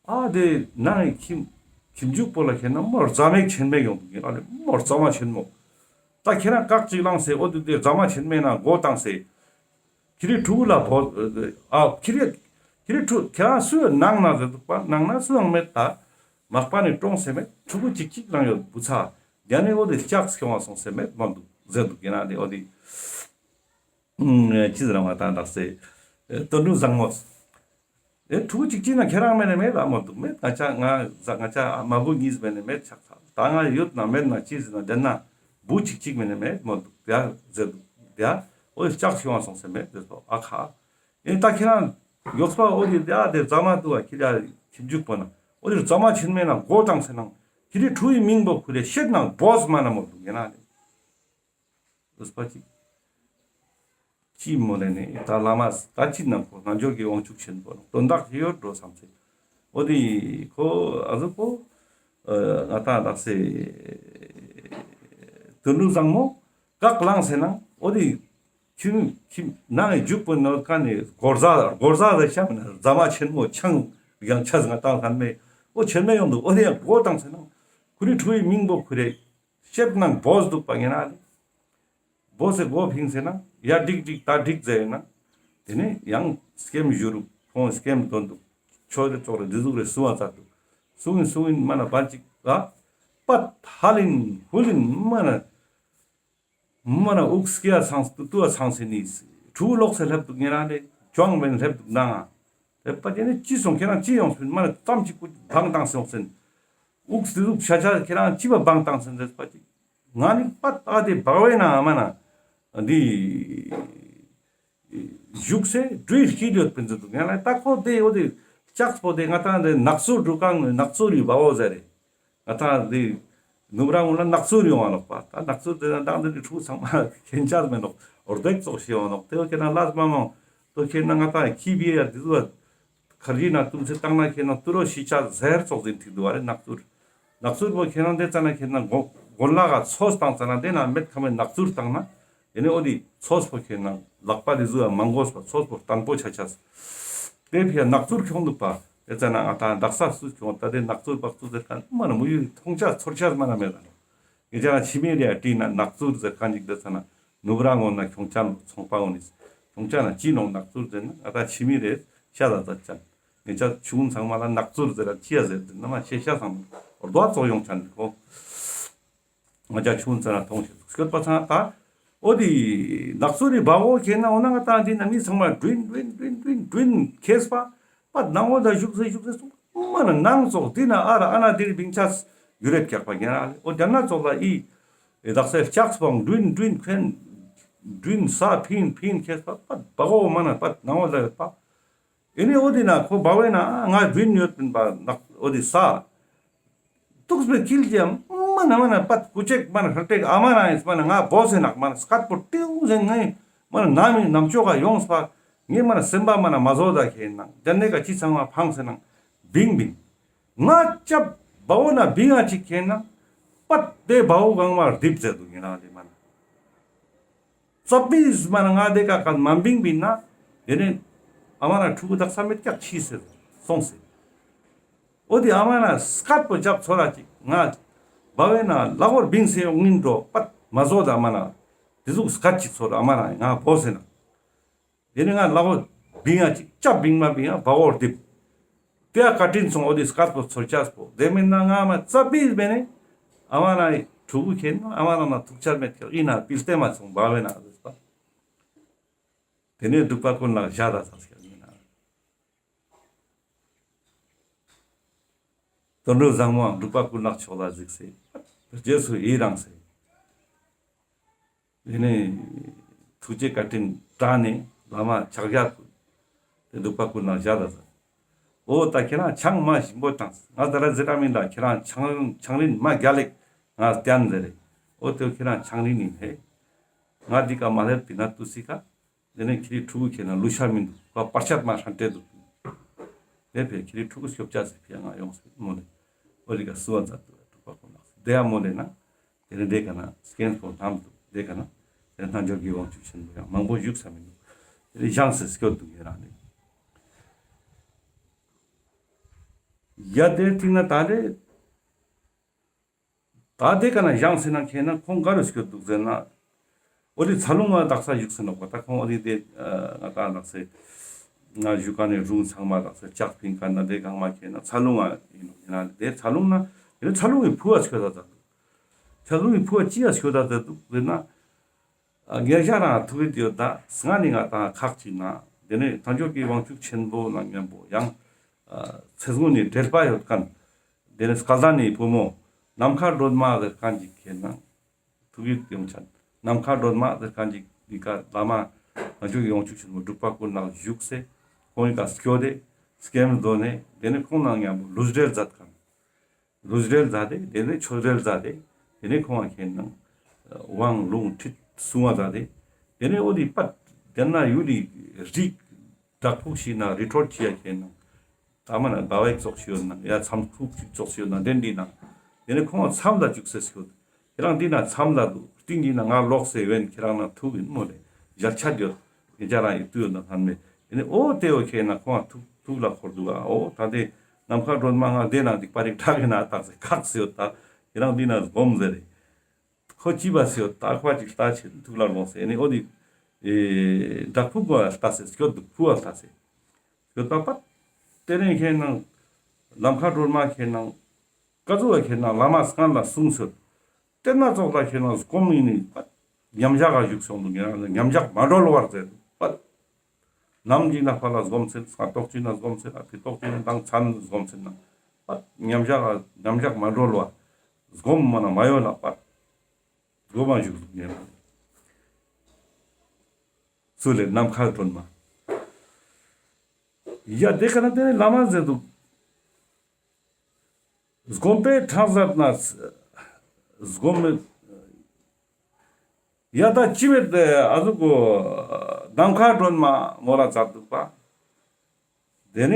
ཨ་དེ་ནང་ཁྱིམ་ཁྱིམ་རྒྱུད་པོ་ལ་ཁྱེད་ན་མོ་རྫ་མེག་ཆེན་མེག་ཡོང་འདུག་ཡིན་ན་མོ་རྫ་མ་ཆེན་མོ། ད་ཁྱེད་རང་བཀག་ཅིག་བླངས་སེ་འོ་དེ་དེ་རྫ་མ་ཆེན་མོའི་ནང་སྒོ་བཏང་སེ། ཁྱི་རི་ཕྲུ་གུ་ལ་བོ། ཨ་ཁྱི་རི་ཁྱི་རི་ཕྲུ་ཁྱེད་རང་སུའི་ནང་ན་ཟེར་འདུག་པ། ནང་ན་སུའང་མེད་ད། མག་པ་ནི་གྲོངས་སེ་མེད། ཕྲུ་གུ་གཅིག་གཅིག་རང་ཡོད་བུ་ཚ། རྒྱ་ནི་འོ་དེ་ལྕགས་ཁྱོང་བ་སོང་སེ་མེད་མ་འདུག་ཟེར་འདུག་ཡིན་ན་ནི་འོ་དེ། ཅི་ཟེར་མ་ད་འདག་སེ། དོན་གྲུབ་བཟང་མོ། ཨེ་ཕྲུ་གུ་གཅིག་གཅིག་ན་ཁྱེད་རང་མེད་ནས་མེད་ལ་མོ་འདུག་མེད། ང་ཅག་ང་ང་ཅག་མ་བུ་གཉིས་མེད་ནས་མེད་ཆགས་ཚར། ད་ང་ཡོད་ན་མེད་ན་ཅི་ཟེར་ན་དེ་ན་བུ་གཅིག་གཅིག་མེད་ནས་མེད་མོ་འདུག་དེ་ཟེར་འདུག་དེ་འོ་ལྕགས་ཤོང་བ་སོང་སེ་མེད་དེ་ཚོ་ཨ་ཁ། ཨེ་ད་ཁྱེད་རང་མགྱོགས་པ་འོ་དེ་དེ་ཨ་དེ་རྫ་མ་འདུག་ཨ་ཁྱེད་རང་ཁྱིམ་རྒྱུད་པོ་ན་འོ་དེ་རྫ་མ་ཆེན་མོའི་ནང་སྒོ་བཏང་སེ་ནང་ཁྱེད་རི་ཕྲུ་གུའི་མིང་པོ་ཁུ་རེ་ཤེད་ནང་བོས་མ་ན་མོ་འདུག་ཡིན་ན་ནི། ཨུས་པ་ཅིག་ཅི་མོ་ལེ་ནི་ད་བླ་མ་ད་ཅི་ན་ཁོ་རྣལ་འབྱོར་གྱི་དབང་ཕྱུག་ཆེན་པོ་དོན་དག་ཅི་ཡོད་འགྲོ་བསམ་སེ། འོ་དེ་ཁོ་ཨ་ཟུག་པོ་ང་ཏང་དག་སེ་དོན་གྲུབ་བཟང་མོ་བཀག་བླངས་སེ་ན་འོ་དེ་ཁྱིམ་ཁྱིམ་ནང་གི་རྒྱུད་པོ་ནོར་ཀ་ནི་སྒོར་ཟ་སྒོར་ཟ་ཟེར་ཤམ་ན་རྫ་མ་ཆེན་མོ་ཆང་ ཡང་ཆ་ཟ་ང་ཏང་ཁན་མེ་འོ་ཆེན་མེ་ཡོང་འདུག་འོ་དེ་ཡང་གོ་བཏང་ཟེར་ན་ཁུ་རི་ཕྲུ་གུའི་མིང་པོ་ཁུ་རེ་ཤེབ་ནང་བོས་འདུག་པ་ཉེ་རང་ལེ། བོས་སེ་གོ་ཕིང་ཟེར་ན་ཡ་འགྲིག་འགྲིག་ད་འགྲིག་ཟེར་ན་དེ་ནས་ཡང་སྐེམ་བཞུ་རུག་ཁོང་སྐེམ་དོན་འདུག་ཆོས་རེ་ཙོག་རེ་འདི་ཟུག་རེ་གསུང་བ་ཙ་འདུག་གསུང་ཡིན་གསུང་ཡིན་མ་ན་བར་ཅིག་ལ་པད་ཧ་ལིན་ཧུ་ལིན་མ་ན། མ་ན་དབུགས་སྐྱེ་ཡ་ཚང་སྟུ་ཏུ་བ་ཚང་སེ་ནི། ཕྲུ་གུ་ལོག་སེ་སླེབས་འདུག་ཉེ་རང་ལེ་ཅོང་བན་སླེབས་འདུག་ནང་ང་། སླེབས་པ་དེ་ནི་ཅི་སོང་ཁྱེད་རང་ཅི་ཡོང་སོང་མ་ན་ཙམ་ཅིག་ཀུ་བང་བཏང་སེ་ཡོང་སེན། དབུགས་དེ་ཟུག་ཤ་ཆ་ཁྱེད་རང་ཅི་བ་བང་བཏང་སེན་རེད་པ་ཅིག་ང་ནི་པ་ཏ་དེ་བག་བས་ན་མ་ན་འདི་བཞུགས་སེ་སྦྲུལ་སྐྱིད་ཡོད་པིན་ཟེར་འདུག་ཉེ་རང་ལེ་ད་ཁོ་དེ་འོ་དེ་ལྕགས་པོ་དེ་ང་ཏང་དེ་ནག་ཚུར་འགྲོ་གང་ནག་ཚུར་རི་བ་འོ་ཟེར་རེད། ང་ཏང་འདི་ནུབ་ར་ངུ་ལ་ནག་ཚུར་ཡོང་བ་ནོག་པ། ད་ནག་ཚུར་དེ་ན་མདང་འདི་ནི་ཕྲུ་གུ་ཚང་མ་ཁྱེན་ཆ་མེད་ནོག་འོར་དེག་ཙོག་ཤེས་ཡོང་ནོག་དེ་བོ་ཁྱེད་ན་ལ་མ་མང་དོ་ཁྱེད་ན་ང་ཏང་ཁྱི་བི་ཡ་འདི་ཚོ་ཁར་ཇི་ན་ཏུམ་སེ་བཏང་ན་ཁྱེད་ན་ཏུ་རོ་ཤི་ཆ་ཟེར་ཙོག་ཟིན་ཐིག་འདུག་བ་རེད། ནག་ཚུར་ནག་ཚུར་བོ་ཁྱེད་ན་དེ་ཙ་ན་ཁྱེད་ན་གོ་གོན་ལ་ག་ཚོས་བཏང་ཙ་ན་དེ་ན་མེད་ཁ་མེད་ནག་ཚུར་བཏང་ན་དེ་ནི་འོ་དི་ཚོས་པོ་ཁྱེད་ན་ལག་པ་དེ་ཟུ་ཡ་མང་གོས་པ་ཚོས་པོ་བརྟན་པོ་ཆ་ཆ་དེ་ཕི་ཡ་ནག་ཚུར་ཁྱོང་འདུག་པ། དེ་ཙ་ན་ང་ཏང་དག་ས་སུ་ཁྱོང་ད་དེ་ནག་ཚུར་བག་ཚུར་ཟེར་ཁན་མ་ན་མུ་ཡུ་མཐོང་ཆ་ཚོར་ཆ་མ་ན་མེད་ད་ནོ། ངེ་ཅག་ན་ཕྱི་མི་རེ་ཡ་དྲིས་ན་ནག་ཚུར་ཟེར་ཁན་ཅིག་དེ་ཙ་ན་ནུབ་ར་ངོ་ན་ཁྱོང་ཆ་ནོ་ཚོང་པ་འོ་ནི་ཁྱོང་ཆ་ན་ཅི་ནོ་ནག་ཚུར་ཟེར་ན་ང་ཏང་ཕྱི་མི་རེ་ཤ་ད་ད་ཅན་ངེ་ཅག་ཆུང་ཚང་མ་ལ་ནག་ཚུར་ཟེར་ར་ཅི་ཡ་ཟེར་ཟེར་ན་མ་ཤེས་ཤ་ཚང་མ་རྡོ་ཙོག་ཡོང་ཆ་ནི་ཁོ། ང་ཅག་ཆུང་ཙ་ན་མཐོང་ཤེས་འདུག་སྐྱོད་པ་ཚང་ད། འོ་དི་ནག་ཚུར་རི་བ་འོ་ཁྱེད་ན་འོ་ན་ང་ཏང་འདི་ན་མི་ཚང་མ་སྦྲུན་སྦྲུན་སྦྲུན་སྦྲུན་སྦྲུན་ཁྱེས་པ། པ་ནང་འོ་ད་བཞུགས་སེ་བཞུགས་སེ་སོང་མ་ན་ནང་ཙོག་འདི་ན་ཨ་ར་ཨ་ན་འདིར་བིང་ཆ་ཡུ་རེད་ཀྱག་པ་ཉེ་རང་ལེ། འོ་དེ་ན་ཙོག་ལ་ཨི་དག་ས་ལྕགས་པོ་སྦྲུན་སྦྲུན་ཁན་སྦྲུན་ས་ཕིན་ཕིན་ཁྱེས་པ་པ་བ་འོ་མ་ན་པ་ནང་འོ་ད་ཡོད་པ། ཨེ་ནི་འོ་དེ་ན་ཁོ་བ་བས་ན་ང་སྦྲུན་ཡོད་པིན་པ་ནག་འོ་དེ་ས། ཏུགས་པའི་ཁིལ་གྱི་མ་ན་མ་ན་པད་ཀུ་ཅེག་མ་ན་ཧྲ་ཏེག་ཨ་མ་ན་ཡིན་མ་ན་ང་བོ་སེ་ནག་མ་ན་སྐད་པོ་ཏིའུ་ཟེ་ངའི་མ་ན་ནམ་ཡིན་ནམ་ཅོག་ག་ཡོངས་པ་ངའི་མ་ན་སེམས་པ་མ་ན་མ་བཟོ་ད་ཁྱེད་ན་དེ་ནས་ཀ་ཅི་ཚང་མ་ཕངས་སེ་ན་བིང་བིང་ང་ཅབ་བ་འོ་ན་བིང་ང་ཅིག་ཁྱེད་ན་པད་དེ་བ་འོ་གང་མ་རྡིབ་ཟེར་འདུག་ཡིན་ན་དེ་མ་ན། ཙོག་པིས་མ་ན་ང་དེ་ཀ་ཀ་མ་བིང་བིང་ན་དེ་ནས་ཨ་མ་ན་ཕྲུ་གུ་དག་ས་མེད་ཀྱག་ཕྱིས་སེ་སོང་སེ། འོ་དེ་ཨ་མ་ན་སྐད་པོ་རྒྱབ་ཚོར་ར་ཅིག་ང་བ་བས་ན་ལ་འོར་བིང་སེ་ཡོང་ངིན་འགྲོ་པད་མ་བཟོ་ད་ཨ་མ་ན་དེ་ཟུག་སྐད་ཅིག་ཚོར་ཨ་མ་ན་ང་བོ་སེ་ན། དེ་ནས་ང་ལ་འོ་བིང་ང་ཅིག་ཅབ་བིང་མ་བིང་ང་བ་འོར་རྡིབ། དེ་ཡ་བཀའ་དྲིན་སོང་འོ་དེ་སྐད་པོ་ཚོར་ཆས་པོ་དེ་མིན་ན་ང་མ་ཙ་པིས་མེད་ནས་ཨ་མ་ན་ཕྲུ་གུ་ཁྱེད་ན་ཨ་མ་ན་མ་ཐུག་ཆ་མེད་ཀྱག་ཡིན་ན་པིལ་ཏེ་མ་སོང་བ་བས་ན་ཟེར་པ། དེ་ནས་འབྲུག་པ་ཀུན་ལེགས་ཞལ་ལ་ས་སྐྱ་ཡིན་ན། དོན་གྲུབ་བཟང་མོའང་འབྲུག་པ་ཀུན་ལེགས་མཆོག་ལ་གཟིགས་སེ། རྗེས་སུ་ཡི་རངས་སེ། དེ་ནས་ཐུགས་རྗེ་བཀའ་དྲིན་དྲངས་ནས་བླ་མ་ཕྱག་རྒྱ་ཕུལ། དེ་འབྲུག་པ་ཀུན་ལེགས་ཞལ་ལ་ས། འོ་ད་ཁྱེད་རང་ཆང་མ་ཞིམ་པོ་དྲངས། ང་ད་ར་ཟེར་ར་མིན་ལ་ཁྱེད་རང་ཆང་ཆང་རིན་མ་རྒྱ་ལེགས་ང་བསྟན་ཟེར་རེད། འོ་དེ་ཁྱེད་རང་ཆང་རིན་ཡིན་ཧེ། ང་འདི་ཀ་མ་སླེབས་པིན་ན་ཏུ་སི་ཀ། དེ་ནས་ཁྱེད་རི་ཕྲུ་གུ་ཁྱེད་ན་ལུ་ཤ་མིན་འདུག་པ་པར་ཆད་མ་ཧྲན་ཏེ་འདུག་དེ་ཕེ་ཁྱེད་རི་ཕྲུ་གུ་སྐྱོབ་ཅག་ཟེར་ཕི་ཡ་ང་ཡོང་སེ་མོ་ལེ། འོ་རི་ཀ་སུ་བ་མཛད་འདུག་འབྲུག་པ་ཀུན་ལེགས་དེ་ཡ་མོ་ལེ་ན། དེ་ནས་དེ་ཀ་ན་སྐྱེན་སྤོ་ལྷམ་འདུག་དེ་ཀ་ན། དེ་རྣལ་འབྱོར་གྱི་དབང་ཕྱུག་ཆེན་པོ་ཡང་མང་པོ་བཞུགས་ས་མི་འདུག་དེ་ནས་བཞེངས་སེ་སྐྱོད་འདུག་ཡེ་རང་ནས། ཡ་དེ་ཐིག་ན་ད་ལེ། ད་དེ་ཀ་ན་བཞེངས་སེ་ན་ཁྱེད་ན་ཁོང་ག་རུ་སྐྱོད་འདུག་ཟེར་ན། འོ་དེ་ཚ་ལུང་ང་དག་ས་བཞུགས་སེ་ནོག་པ། ད་ཁོང་འོ་དེ་དེ་ང་ད་དག་ས་ང་བཞུགས་ཀ་ནས་རུང་ཚང་མ་དག་ས་ལྕགས་ཕིང་ཀ་ན་དེ་གང་མ་ཁྱེད་ན་ཚ་ལུང་ང་ཡིན་ནོག་ཡིན་ན་དེ་ཚ་ལུང་ན་ཡིན་ན་ཚ་ལུང་གི་ཕུ་བ་སྐྱོད་ད་ད་འདུག་ཚ་ལུང་གི་ཕུ་བ་ཅི་ཡ་སྐྱོད་ད་ད་འདུག་ཟེར་ན། ཨ་ངེད་ཅག་རང་ཐུག་གི་ཡོད་ད། སྔ་ནི་ང་དང་ཁག་ཅིག་ན་དེ་ནས་རྣལ་འབྱོར་གྱི་དབང་ཕྱུག་ཆེན་པོ་ནང་མཉམ་པོ་ཡང་ཨ་ཚེ་སྔོན་ནི་འབྲེལ་པ་ཡོད་མཁན་དེ་ནས་སྐལ་ལྡན་ནི་བུ་མོ་ནམ་མཁའ་སྒྲོན་མ་ཟེར་མཁན་ཅིག་ཁྱེད་ན་ཐུག་གི་ཡོང་ཆན། ནམ་མཁའ་སྒྲོན་མ་ཟེར་མཁན་ཅིག་འདི་ཀ་བླ་མ་རྣལ་འབྱོར་གྱི་དབང་ཕྱུག་ཆེན་པོ་འབྲུག་པ་ཀུན་ལེགས་བཞུགས་སེ་ཁོང་གི་ཀ་སྐྱོད་དེ་སྐྱེམས་བཟོ་ནས་དེ་ནས་ཁོང་ནང་མཉམ་པོ་ལུས་འབྲེལ་མཛད་མཁན། ལུས་འབྲེལ་མཛད་དེ་དེ་ནས་ཆོས་འབྲེལ་མཛད་དེ་དེ་ནས་ཁོང་ང་ཁྱེད་ནང་དབང་ལུང་ཁྲིད་གསུང་བ་མཛད་དེ་དེ་ནས་འོ་དེ་པད་དེ་ན་ཡུལ་ལི་རིགས་བདག་ཕུག་ཞིག་ན་རི་ཁྲོད་ཅི་ཡ་ཁྱེད་ནང་ད་མ་ན་ཟླ་བ་ཙོགས་ཤིག་ཡོད་ན་ཡ་མཚམས་ཁུག་ཅིག་ཙོགས་ཤིག་ཡོད་ན་དེ་འདི་ནང་དེ་ནས་ཁོང་ང་མཚམས་ལ་བཅུག་སེ་སྐྱོད། ཁྱེད་རང་འདི་ན་མཚམས་ལ་འདུག་སྟེང་འདི་ན་ང་ལོག་སེ་བན་ཁྱེད་རང་ན་ཐུག་ཡིན་མོ་ལེ་ཞལ་ཆད་ཡོད། ཁྱེད་ཅག་རང་ཡིད་དུ་ཡོད་ན་ལྷན་མེད་དེ་ནས་འོ་དེ་འོ་ཁྱེད་ན་ཁོང་ང་ཐུག་ཐུགས་ལ་འཁོར་འདུག་ག། འོ་ད་དེ་ནམ་མཁའ་སྒྲོན་མ་ང་དེ་ན་སྡིག་པ་རིགས་དྲག་གི་ན་བཏགས་སེ་ཁག་སེ་ཡོད། ད་ཁྱེད་རང་འདི་ན་སྒོམ་ཟེར་རེ། ཁོ་ཅི་བ་སེ་ཡོད། ད་ཁོ་ཅིག་ལྟ་ཆེ་ཐུགས་ལ་དགོངས་སེ་ཨེ་ནི་འོ་དེ་ཨེ་བྲག་ཕུག་ག་ལྟ་སེ་སྐྱོད་འདུག། ཕུག་ག་ལྟ་སེ་སྐྱོད་པ་པ། དེ་ནས་ཁྱེད་རང་ནམ་མཁའ་སྒྲོན་མ་ཁྱེད་རང་ཀ་ཟུག་ག་ཁྱེད་རང་བླ་མ་སྔན་ལ་གསུངས་སོད། དེ་ན་ཙོགས་ལ་ཁྱེད་རང་སྒོམ་ཡིན་ནི་པ། མཉམ་བཞག་ག་བཞུགས་སོང་འདུག། ཉམ་བཞག་མ་གྲོལ་བར་ཟེར་པ། ནམ་གྱི་ནམ་མཁའ་ལ་སྒོམ་ཚུལ། སྔ་ཏོག་ཅིག་ན་སྒོམ་ཚུལ། ཨ་ཕི་ཏོག་ཅིག་ན་དང་མཚན་སྒོམ་ཚུལ་ན་པ། མཉམ་བཞག་མཉམ་བཞག་མ་གྲོལ་བ། སྒོམ་མ་ན་མ་ཡོད་ལ་པ། སྒོམ་མ་བཞུགས་འདུག་ཉེ་རང་སུ་ལས་ནམ་མཁའ་སྒྲོན་མ། ཡ་དེ་ཀ་ན་དེ་ནས་བླ་མ་ཟེར་འདུག། སྒོམ་པའི་གྲངས་ཟད་ན། སྒོམ་མེད། ཡ་ད་ཅི་མེད་དེ་ཨ་ཟུག་གོ། ནམ་མཁའ་སྒྲོན་མ་མོ་ལ་ཛད་འདུག་པ། དེ་ནས་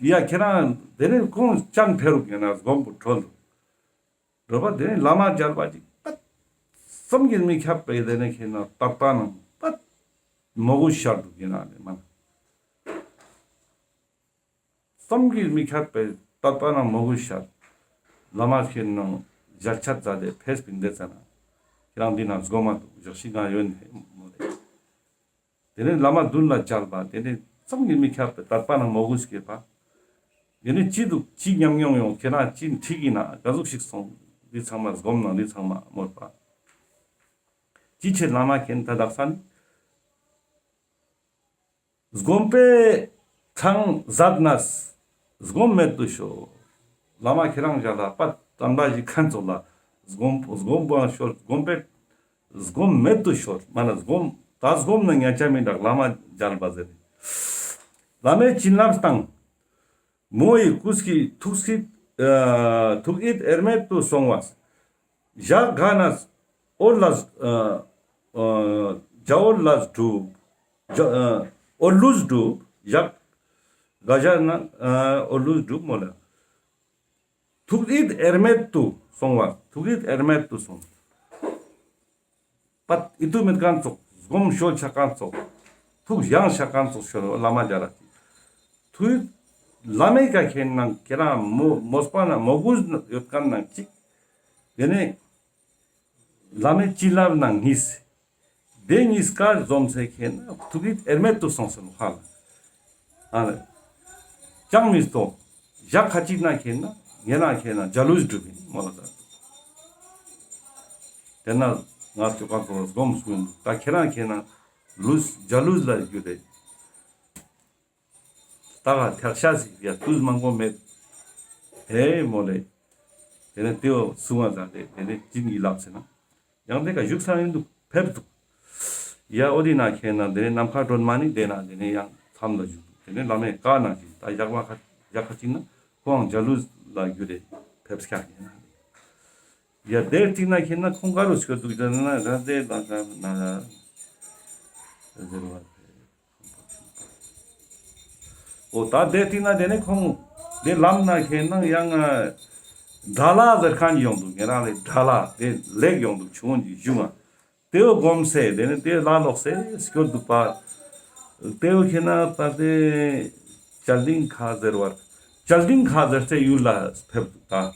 ཡ་ཁྱེད་རང་དེ་ནས་ཁོང་སྤྱན་ཕེ་རུག་ཡིན་ན་སྒོམ་པོ་གྲོལ་འདུག། གྲོལ་བ་དེ་ནས་བླ་མ་མཇལ་བ་ཅིག་པ། བསམ་གྱིས་མི་ཁྱབ་པའི་དེ་ནས་ཁྱེད་རང་དད་པ་ནང་པ་མོས་གུས་ཤར་འདུག་ཡིན་ན་ལེ་མ་ན། བསམ་གྱིས་མི་ཁྱབ་པའི་དད་པ་ནང་མོས་གུས་ཤར། བླ་མ་ཁྱེད་རང་ཞལ་ཆད་མཛད་དེ་ཕེབས་པིན་དེ་ཙ་ན། ཁྱེད་རང་འདི་ན་སྒོམ་མ་འདུག་ཞག་ཤིག་ག་ཡོད་ནི་མོ་ལེ། དེ་ནས་བླ་མ་མདུན་ལ་མཇལ་བ་དེ་ནས་བསམ་གྱིས་མི་ཁྱབ་པའི་དད་པ་ནང་མོས་གུས་སྐྱེས་པ། དེ་ནས་ཅི་འདུག་ཅི་ཉམས་མྱོང་ཡོང་ཁྱེད་རང་ཅི་འཁྲིད་ཀྱི་ན་ག་ཟུག་ཞིག་སོང་། འདི་ཚང་མ་སྒོམ་ནང་འདི་ཚང་མ་མོལ་བ། ཅི་ཆེ་བླ་མ་མཁྱེན་ད་དག་ས་ནི། སྒོམ་པའི་གྲངས་ཟད་ན། སྒོམ་མེད་དུ་ཤོར། བླ་མ་ཁྱེད་རང་ཞལ་ལ་པ་དམ་པ་ཞིག་ཁན་ཙོགས་ལ་སྒོམ་སྒོམ་པོ་ཤོར། སྒོམ་པའི་སྒོམ་མེད་དུ་ཤོར། མ་ན་སྒོམ་ད་སྒོམ་ན་ཉ་ཆ་མི་འདྲ་བླ་མ་མཇལ་བ་ཟེར། བླ་མའི་བྱིན་རླབས་དང་། མོ་ཡི་སྐུ་ཡི་ཐུགས་སྲིད་ཨ་ཐུགས་ཡིད་དབྱེར་མེད་དུ་སོང་བ། ཞག་ག་ན་འོ་ལ་ཨ་ཨ་འཇའ་འོད་ལ་གྲུབ། འཇའ་ཨ་འོད་ལུས་གྲུབ། ཞག་ག་ཞག་ན་ཨ་འོད་ལུས་གྲུབ་མོ་ལ། ཐུགས་ཡིད་དབྱེར་མེད་དུ་སོང་བ། ཐུགས་ཡིད་དབྱེར་མེད་དུ་སོང་། པ་ཨིད་ཏུ་མེད་ཁན་ཙོགས། སྒོམ་ཤོར་ཆ་ཁན་ཙོགས། ཐུགས་ཡངས་ཆ་ཁན་ཙོགས་ཤོར་བླ་མ་མཇལ་ལ་ཅིག། ཐུགས་བླ་མའི་ཀ་ཁྱེད་ནང་ཁྱེད་རང་མོ་མོས་པ་ན་མོས་གུས་ཡོད་ཁན་ནང་ཅིག། དེ་ནས་བླ་མའི་བྱིན་རླབས་ནང་གཉིས། དེ་གཉིས་ཀ་འཛོམས་སེ་ཁྱེད་ན་ཐུགས་ཡིད་དབྱེར་མེད་དུ་སོང་སེ་ནོག་ཧ་ལ། ཨ་ལ། ཅང་མི་སྟོ། ཞག་ཁ་ཅིག་ན་ཁྱེད་ན་ངེ་རང་ཁྱེད་ན་འཇའ་ལུས་གྲུབ་ཡིན་མོ་ལ་ད། དེ་ན་ང་ཅོ་ཀ་ཀོ་སྒོམ་སུ་ཡིན་ད་ཁྱེད་རང་ཁྱེད་ན་ལུས་འཇའ་ལུས་ལ་གྱུར་ཏེ། ད་ག་ཐེག་ཤ་ཞིག་ཡ་དུས་མང་པོ་མེད། ཧེ་མོ་ལེ། དེ་ནས་དེའོ་སུ་ང་ཟ་དེ་དེ་ནས་ཅིན་གྱི་ལབ་ཟེར་ན། ཡང་དེ་ཀ་བཞུགས་ས་ཡིན་འདུག་ཕེབས་འདུག། ཡ་འོ་དེ་ན་ཁྱེད་ན་དེ་ནས་ནམ་མཁའ་སྒྲོན་མ་ནི་དེ་ན་དེ་ནས་ཡང་མཚམས་ལ་བཞུགས་འདུག། དེ་ནས་བླ་མའི་བཀའ་ནང་བཞིན་ད་ཞག་མ་ཁ་ཞག་ཁ་ཅིག་ན་ཁོའང་འཇའ་ལུས་ལ་གྱུར་ཏེ་ཕེབས་ཀྱག་ཡིན་ན། ཡ་དེ་ཅིག་ན་ཁྱེད་ན་ཁོང་ག་རུ་སྐྱོད་འདུག་ཟེར་ན་ར་དེ་ལ་ན་ན་ཟེར་བ། འོ་ད་དེ་ཏིང་ན་དེ་ནས་ཁོང་དེ་ལམ་ན་ཁེན་ན་ཡང་དགྲ་ལྷ་ཟེར་ཁན་ཡོང་འདུག། ཉེ་རང་ལས་དགྲ་ལྷ་དེ་ལེགས་ཡོང་འདུག་ཆུང་ངུན་གྱི་གཞུང་ང་དེའོ་སྒོམ་སེ་དེ་ནས་དེ་ལ་ལོག་སེ་སྐྱོད་འདུག་པ། དེའོ་ཁེན་ན་ད་དེ་ཅལ་ཏིང་ཁ་ཟེར་བར་ཅལ་ཏིང་ཁ་ཟེར་སེ་ཡུལ་ལ་ཕེབས་འདུག་ད།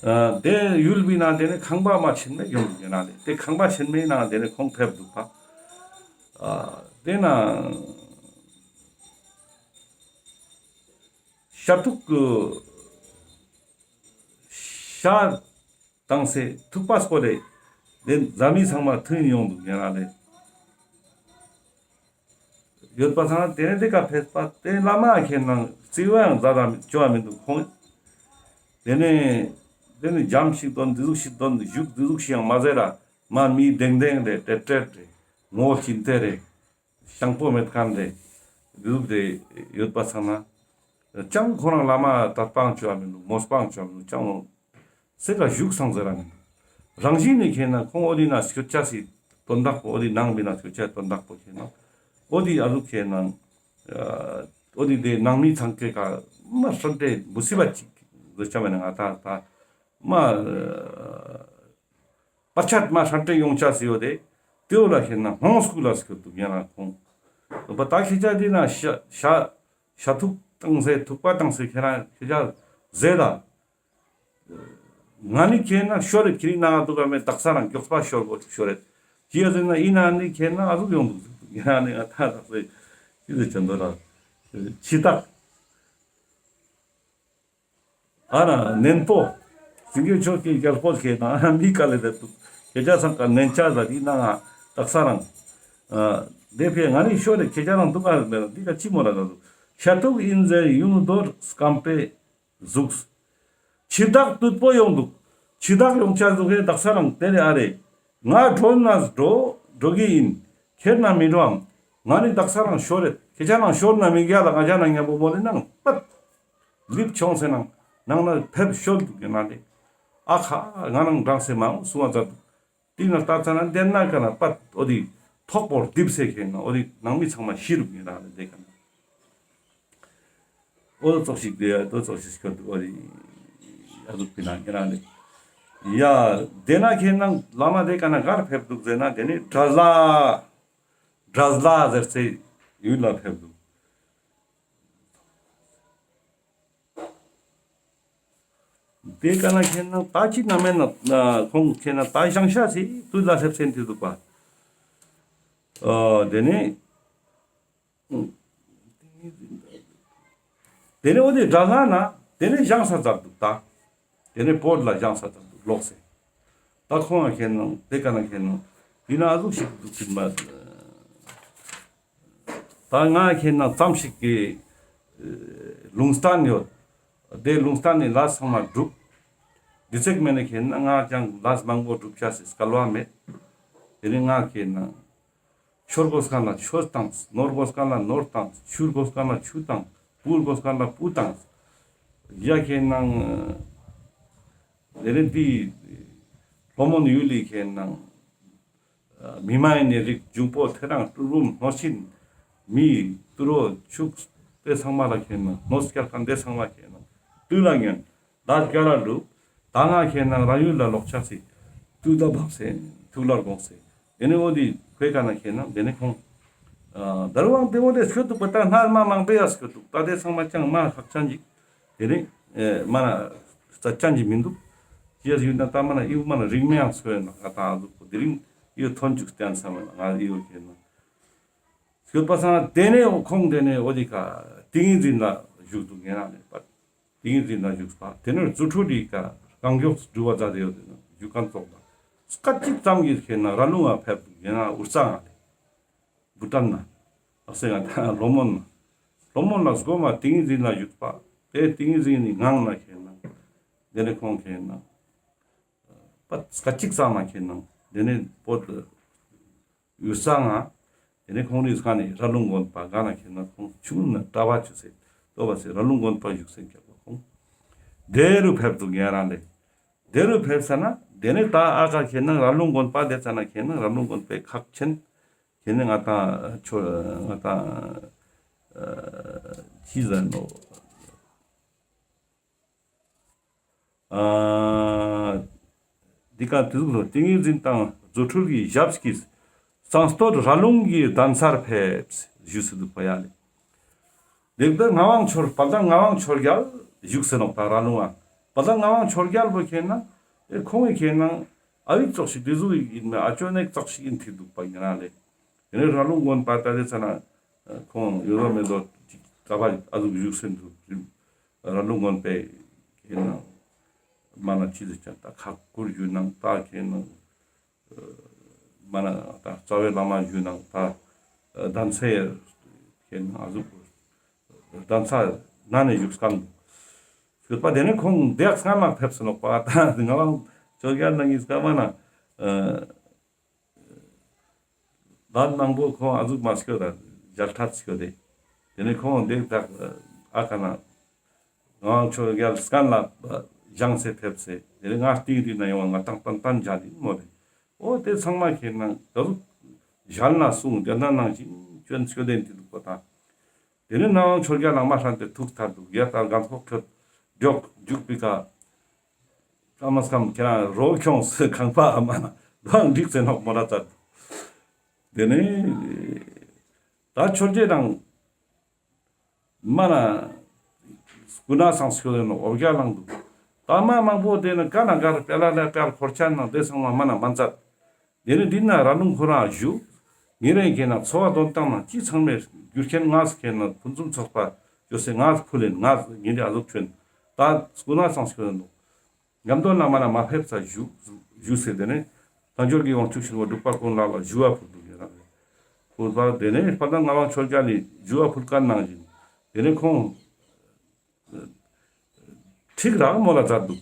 ཨ་དེ་ཡུལ་བི་ན་དེ་ནས་ཁང་པ་མ་ཆེན་མོ་ཡོང་འདུག། ཉེ་རང་ལས་དེ་ཁང་པ་ཆེན་མོའི་ནང་དེ་ནས་ཁོང་ཕེབས་འདུག་པ། ཨ་དེ་ན། ཤ་ཐུག་གི་ཤ་བཏང་སེ་ཐུག་པ་སྐོལ་ལེ་དེ་ཛ་མི་ཚང་མ་ཐུག་ཡོང་འདུག། ཉེ་རང་ལས་ཡོད་པ་ཚང་དེ་ནས་དེ་ཀ་ཕེབས་པ་དེ་བླ་མ་ཁེན་ན་རྩི་བའང་ཛ་ཛ་ཅོ་བ་མི་འདུག་ཁོང་། དེ་ནས་དེ་ནས་འཇམ་ཞིག་དོན་འདི་ཟུག་ཞིག་དོན་བཞུགས་འདི་ཟུག་ཞིག་ཡང་མ་ཟེར་ར་མ་མི་དེང་དེང་རེ་ཏྲེ་ཏྲེ་རེ་ངོ་ལ་ཅིན་ཏེ་རེ། ཤང་པོ་མེད་ཁན་རེ། འདུག་དེ་ཡོད་པ་ཚང་ན། ཅང་ཁོ་རང་བླ་མ་དད་པའང་ཅོ་བ་མི་འདུག། མོས་པའང་ཅོ་བ་མི་འདུག། ཅང་སེ་ཀ་བཞུགས་སང་ཟེར་ར་མི་འདུག། རང་བཞིན་ནི་ཁེན་ན་ཁོང་འོ་དེ་ན་སྐྱོད་ཅེས་སི་དོན་དག་པོ་འོ་དེ་ནང་བི་ན་སྐྱོད་ཅེས་དོན་དག་པོ་ཁེན་ན། འོ་དེ་ཨ་ལུ་ཁེན་ན། འོ་དེ་དེ་ནང་མི་ཚང་ཀེ་ཀ་མ་ཧྲན་ཏེ་འབུ་སི་བ་ཅིག་ཟེར་ཅ་མེད་ན་ང་ད་ད་མ། པ་ཆད་མ་ཧྲན་ཏེ་ཡོང་ཅེས་སི་ཡོད་དེ། དེའོ་ལ་ཁེན་ན་ཧོང་སྐུ་ལ་སྐྱོད་འདུག། ཡང་ན་ཁོང་ པ་ད་ཁྱེད་ཅག་འདི་ན་ཤ་ཤ་ཤ་ཐུག་བཏང་སེ་ཐུག་པ་བཏང་སེ་ཁྱེད་རང་ཁྱེད་ཅག་ཟེར་ད། ང་ནི་ཁྱེད་ན་ཤོར་རེ་ཁྱེད་རིག་ན་ང་འདུག་ག་མེད་དག་ས་རང་མགྱོགས་པ་ཤོར་གོ་ཤོར་རེད། ཅི་ཡ་ཟེར་ན་ཡིན་ན་ནི་ཁྱེད་ན་ཨ་ཟུག་ཡོང་འདུག་ཟེར་འདུག་ཡིན་ན་ནི་ང་ད་དག་སེ་ཅི་ཟེར་ཅན་དོ་ར་ཕྱི་ཐག་ཨ་ར་ནན་པོ། སེང་གེ་མཆོག་གི་རྒྱལ་པོ་ཁྱེད་ན་མི་དཀའ་ལས་འདེབས་འདུག་ཁྱེད་ཅག་ཚང་ཀ་ནན་ཆ་ཟ་དི་ན་ང་དག་ས་རང་། ཨ་དེ་ཕི་ང་ནི་ཤོར་རེ་ཁྱེད་ཅག་རང་འདུག་ག་མེད་འདི་ཀ་ཅི་མོ་ར་ན་འདུག་ཤ་ཐུག་ཡིན་ཟེར་ཡུང་རྡོར་སྐམ་པའི་གཟུགས། འཆི་བདག་སྟུད་པོ་ཡོང་འདུག་འཆི་བདག་ཡོང་ཆ་འདུག་ཧེ་དག་ས་རང་དེ་རེ་ཨ་རེ། ང་འགྲོ་ན་འགྲོ་འགྲོ་གི་ཡིན། ཁྱེད་ན་མི་འགྲོའམ། ང་ནི་དག་ས་རང་ཤོར་རེད། ཁྱེད་ཅག་རང་ཤོར་ན་མི་རྒྱ་ལ་ང་ཅག་ན་མཉམ་པོ་མོ་ལེ་ནང་པད། ལིབ་ཆོང་སེ་ནང་ནང་ན་ཕེབས་ཤོར་འདུག་ཡིན་ན་ལེ། ཨ་ཁ་ང་རང་འགྲངས་སེ་མ་འོང་སུང་བ་མཛད་འདུག་དེ་ན་ལྟ་ཙ་ན་དེ་ན་ཀ་ན་པད་འོ་དི་ཐོག་པོར་རྡིབ་སེ་ཁེ་ན་འོ་དི་ནང་མི་ཚང་མ་ཤི་རུག་ཡིན་ར་ལེ་དེ་ཀ་ན། འོ་ཙོག་ཞིག་དེ་ཡ་དོ་ཙོག་ཞིག་སྐྱོད་འདུག་འོ་དི་ཡ་ཟུག་པི་ན་ཡིན་ར་ལེ། ཡ་དེ་ན་ཁེ་ན་བླ་མ་དེ་ཀ་ན་གར་ཕེབས་འདུག་ཟེར་ན་དེ་ནི་དགྲ་ལྷ་དགྲ་ལྷ་ཟེར་སེ་ཡུལ་ལ་ཕེབས་འདུག་དེ་ཀ་ན་ཁེ་ན་ད་ཅི་ན་མེད་ན་ཁོང་ཁེ་ན་ད་ཞང་ཤ་སི་དུས་ལ་སླེབས་སེན་དེ་འདུག་པ། ཨ་དེ་ནི་དེ་ནི་འོ་དེ་དགྲ་ལྷ་ན་དེ་ནི་ཞང་ས་ཙར་འདུག་ད། དེ་ནི་བོད་ལ་ཞང་ས་ཙར་འདུག་ལོག་སེ། ད་ཁོང་ང་ཁེ་ན་དེ་ཀ་ན་ཁེ་ན་དེ་ན་ཨ་ཟུག་ཞིག་འདུག་ཅིག་མ། ད་ང་ཁེ་ན་ཙམ་ཞིག་གི་ལུང་བསྟན་ཡོད། དེ་ལུང་བསྟན་ནི་ལས་ཚང་མ་འགྲུབ། དེ་ཚེག་མེད་ན་ཁེ་ན་ང་ཅང་ལས་མང་པོ་འགྲུབ་ཆ་སི་སྐལ་བ་མེད། དེ་ནི་ང་ཁེ་ན་ཆོས་དགོས་ཁན་ལ་ཆོས་བཏང་། ནོར་དགོས་ཁན་ལ་ནོར་བཏང་། ཆུ་དགོས་ཁན་ལ་ཆུ་བཏང་། སྤུ་དགོས་ཁན་ལ་སྤུ་བཏང་། ཡ་ཁེ་ན་དེ་ནི་དེ་ལོ་མོན་ཡུལ་ལི་ཁེ་ན་མི་མ་ཡིན་ནི་རིགས་འབྱུང་པོ་ཐེ་རང་ཀྲུ་རུམ་གནོད་སྦྱིན་མི་ཏུ་རོ་ཕྱུགས་དེ་ཚང་མ་ལ་ཁེ་ན་གནོད་སྐྱལ་ཁན་དེ་ཚང་མ་ཁེ་ན་དུས་ལ་ཉོན་ད་སྐྱ་ལ་ལུག་ད་ང་ཁེ་ན་རང་ཡུལ་ལ་ལོག་ཆ་སི་དུས་ལ་བབས་སེ་ཐུགས་ལ་དགོངས་སེ་དེ་ནི་འོ་དི་ཁོའི་ཀ་ན་ཁེ་ན་དེ་ནི་ཁོང་ཨ་ད་རུང་དེ་འོ་དེ་སྐྱོད་འདུག་པ་ད་སྣར་མ་མང་པོ་ཡ་སྐྱོད་འདུག་ད་དེ་ཚང་མ་ཅང་མ་ཁག་ཅན་ཅིག་དེ་ནི་ཨེ་མ་ན་རྩ་ཅན་ཅིག་མི་འདུག་ཅི་ཡ་ཡུལ་ན་ད་མ་ན་ཨིའུ་མ་ན་རིང་མེ་ཡང་སོ་ཡ་ན་ང་ད་ཨ་ཟུག་པོ་དེ་རིང་ཨིའུ་ཐོན་ཅུག་སྟན་ས་མ་ན་ང་ཨིའུ་ཁེ་ན་སྐྱོད་པ་སང་དེ་ནས་ཁོང་དེ་ནས་འོ་དི་ཀ་ཏིང་ངེ་འཛིན་ལ་བཞུགས་འདུག་ངེ་རང་ནས་པ་ཏིང་ངེ་འཛིན་ལ་བཞུགས་པ་དེ་ནས་རྫུ་འཕྲུལ་ལི་ཀ་རྐང་མགྱོགས་སྒྲུབ་པ་མཛད་དེ་ཡོད་དེ་ན་བཞུགས་ཁན་ཙོགས་ལ་སྐད་ཅིག་ཙམ་གྱིས་ཁེ་ན་ར་ལུང་ང་ཕེབས་འདུག་ངེ་རང་འུར་ཙང་ང་ལས། བུ་ཏན་ན། ཨ་སེ་ང་ད་ལོ་མོན་ན། ལོ་མོན་ལ་སྒོ་མ་ཏིང་ངེ་འཛིན་ལ་བཞུགས་པ། དེ་ཏིང་ངེ་འཛིན་ནི་ངང་ན་ཁེ་ན། དེ་ནས་ཁོང་ཁེ་ན། པ་སྐད་ཅིག་ཙམ་མ་ཁེ་ན། དེ་ནས་བོད་ཡུལ་ས་ང་། དེ་ནས་ཁོང་རི་ས་ནས་ར་ལུང་དགོན་པ་ག་ན་ཁེ་ན་ཁོང་ཆུང་ན་གྲྭ་པ་ཆུ་སེ། ལྟོ་བ་སེ་ར་ལུང་དགོན་པ་བཞུགས་སེ་ཁེ་པ་ཁོང་། དེ་རུ་ཕེབས་འདུག་ངེ་རང་ལས། དེ་རུ་ཕེབས་ས་ན་དེ་ནས་ད་ཨ་ཀ་ཁེ་ན་ར་ལུང་དགོན་པ་དེ་ཙ་ན་ཁེ་ན་ར་ལུང་དགོན་པའི་ཁག་ཆེན། ཁེ་ན་ང་ཏང་ཆོ་ང་ཏང་ཅི་ཟེར་ནོ། ཨ་འདི་ཀ་དུས་ལོ་ཏིང་ངེ་འཛིན་དང་རྫུ་འཕྲུལ་གྱི་ཞབས་ཀྱིས་གཙང་སྟོད་ར་ལུང་གི་གདན་སར་ཕེབས་ཞུས་སུ་འདུག་པ་ཡ་ལེ། དེ་ལྟར་ངག་དབང་ཆོས་དཔལ་ལྡན་ངག་དབང་ཆོས་རྒྱལ་བཞུགས་སེ་ནོག་ད་ར་ལུང་ང་། དཔལ་ལྡན་ངག་དབང་ཆོས་རྒྱལ་བོ་ཁེ་ན་ཨེ་ཁོང་གི་ཁེ་ན་ཨ་བིག་ཙོགས་ཤིག་དེ་ཟུག་ཡིན་མེད་ཨ་ཅོ་ནེ་ཙོགས་ཤིག་ཡིན་ཐིག་འདུག་པ་ཡིན་ན་ལེ། དེ་ནས་ར་ལུང་དགོན་པ་ད་དེ་ཚ་ན་ཁོང་ཡོད་རོ་མེད་རོ་ཅིག་ག་བ་ཨ་ཟུག་བཞུགས་སེ་འདུག་ར་ལུང་དགོན་པའི་ཁེ་ན་མ་ན་ཅི་ཟེར་ཅང་ད་ཁག་བཀུར་ཞུ་ནང་ད་ཁེ་ན་མ་ན་ད་རྩ་བའི་བླ་མ་ཞུ་ནང་ད་གདན་སའི་ཁེ་ན་ཨ་ཟུག་གདན་ས་ན་ནས་བཞུགས་སྐམ་ཞུས་པ། དེ་ནས་ཁོང་དེ་སྔ་མ་ཕེབས་སོ་ནོག་པ། ད་ང་རང་ཆོས་རྒྱལ་ནང་གི་སྐབས་ན་ལན་མང་པོ་ཁོང་ཨ་ཟུག་མ་སྐྱོད་ད་མཇལ་ཐད་སྐྱོད་དེ། དེ་ནས་ཁོང་དེ་ད་ཨ་ཁ་ན་ང་རང་ཆོས་རྒྱལ་སྐན་ལ་བཞེངས་སེ་ཕེབས་སེ་དེ་ནས་ང་སྟིང་རི་ན་ཡོང་བ་ང་ཏང་ཏན་ཏན་མཇལ་ཡིན་མོ་རེད། འོ་དེ་ཚང་མ་ཁེ་ན་ག་ཟུག་ཞལ་ན་གསུང་དེ་ན་ནང་བཞིན་སྐྱོན་སྐྱོད་དེ་འདི་འདུག་པ་དང་། དེ་ནས་ནང་ཆོས་རྒྱལ་ལ་མ་ཧྲན་ཏེ་ཐུགས་ཐད་འདུག་ཡ་ད་གང་ཁོག་ཁྱོད་མགྱོགས་རྒྱུག་པི་ཀ་ཀ་མ་སྐམ་ཁྱེད་རང་རོ་ཁྱོངས་ཁང་པ་ཨ་མ་ན་རང་འགྲིག་ཚེ་ནོག་མོ་ར་ཚར་འདུག་དེ་ནས་ ད་ཆོས་རྗེ་དང་མ་ན་སྐུ་ན་སངས་ཁྱོད་ནོ་འོ་བརྒྱ་ལང་འདུག་ད་མ་མང་པོ་དེ་ནི་ཀ་ན་གར་པེ་ལ་ལ་པེ་ལ་འཁོར་ཆ་ནང་དེ་ཚང་མ་མ་ན་མ་མཛད། དེ་ནི་འདི་ན་ར་ལུང་ཁོ་རང་བཞུགས། ཉེ་རེ་ཁེ་ན་འཚོ་བ་དོན་ཏང་ན་ཅི་ཚང་མས་རྒྱུ་རྐྱེན་ངས་ཁེ་ན་ཕུན་སུམ་ཚོགས་པ་ཡོད་སེ་ངས་ཕུལ་ལེན་ངས་ཉེ་རེ་ཨ་ཟུག་ཁྱོད་ད་སྐུ་ན་སངས་ཁྱོད་ནོ། ཉམས་དོན་ལ་མ་ན་མ་ཕེབས་ས་བཞུགས་བཞུགས་སེ་དེ་ནས་རྣལ་འབྱོར་གྱི་དབང་ཕྱུག་ཆེན་པོ་འབྲུག་པ་ཀུན་ལེགས་ལ་ཞུ་བ་ཕུལ་འདུག་ཡོད་ར། ཕུལ་བ་དེ་ནས་དཔལ་ལྡན་ངག་དབང་ཆོས་རྒྱལ་ལི་ཞུ་བ་ཕུལ་ཀ་ནང་བཞིན་དེ་ནས་ཁོང་ཁྲིག་ར་མོལ་ལ་མཛད་འདུག་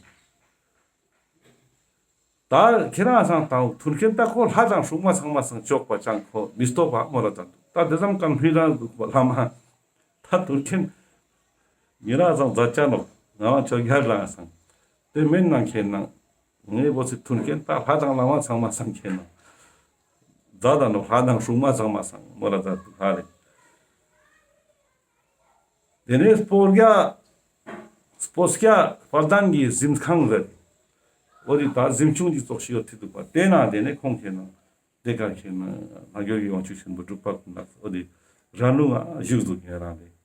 ད་ཁྱེད་རང་སང་དང་མཐུན་རྐྱེན་ད་ཁོ་ལྷ་དང་སྲུང་མ་ཚང་མ་སང་ཆོག་པ་ཅང་ཁོ་མི་སྟོབས་པ་མོལ་ལ་མཛད་འདུག་ད་དེ་ཙམ་ཀ་མི་རང་འདུག་པ་ལྷ་མ། ད་དུར་ཁྱིམ། ཉེ་རང་ཚང་མཛད་ཅ་ནོག་ངག་དབང་ཆོས་རྒྱལ་རང་སང་། དེ་མེན་ནང་ཁེ་ནང་། ངའི་བོ་ཚིག་མཐུན་རྐྱེན་ད་ལྷ་དང་བླ་མ་ཚང་མ་སང་ཁེ་ནང་། མཛད་ད་ནོག་ལྷ་དང་སྲུང་མ་ཚང་མ་སང་མོལ་ལ་མཛད་འདུག་ལྷ་རེ། དེ་ནས་སྤོ་རྒྱ། སྤོ་སྐྱ་དཔལ་ལྡན་གྱི་གཟིམ་ཁང་རེད། འོ་དེ་ད་གཟིམ་ཆུང་གི་ཙོགས་ཤིག་ཡོད་ཐིག་འདུག་པ་དེ་ན་དེ་ནས་ཁོང་ཁེ་ནང་། དེ་ག་ཁེ་ན་རྣལ་འབྱོར་གྱི་དབང་ཕྱུག་ཆེན་པོ་འབྲུག་པ་ཀུན་ལེགས་འོ་དེ་ར་ལུང་ང་བཞུགས་འདུག་ཡོད་རང་རེད།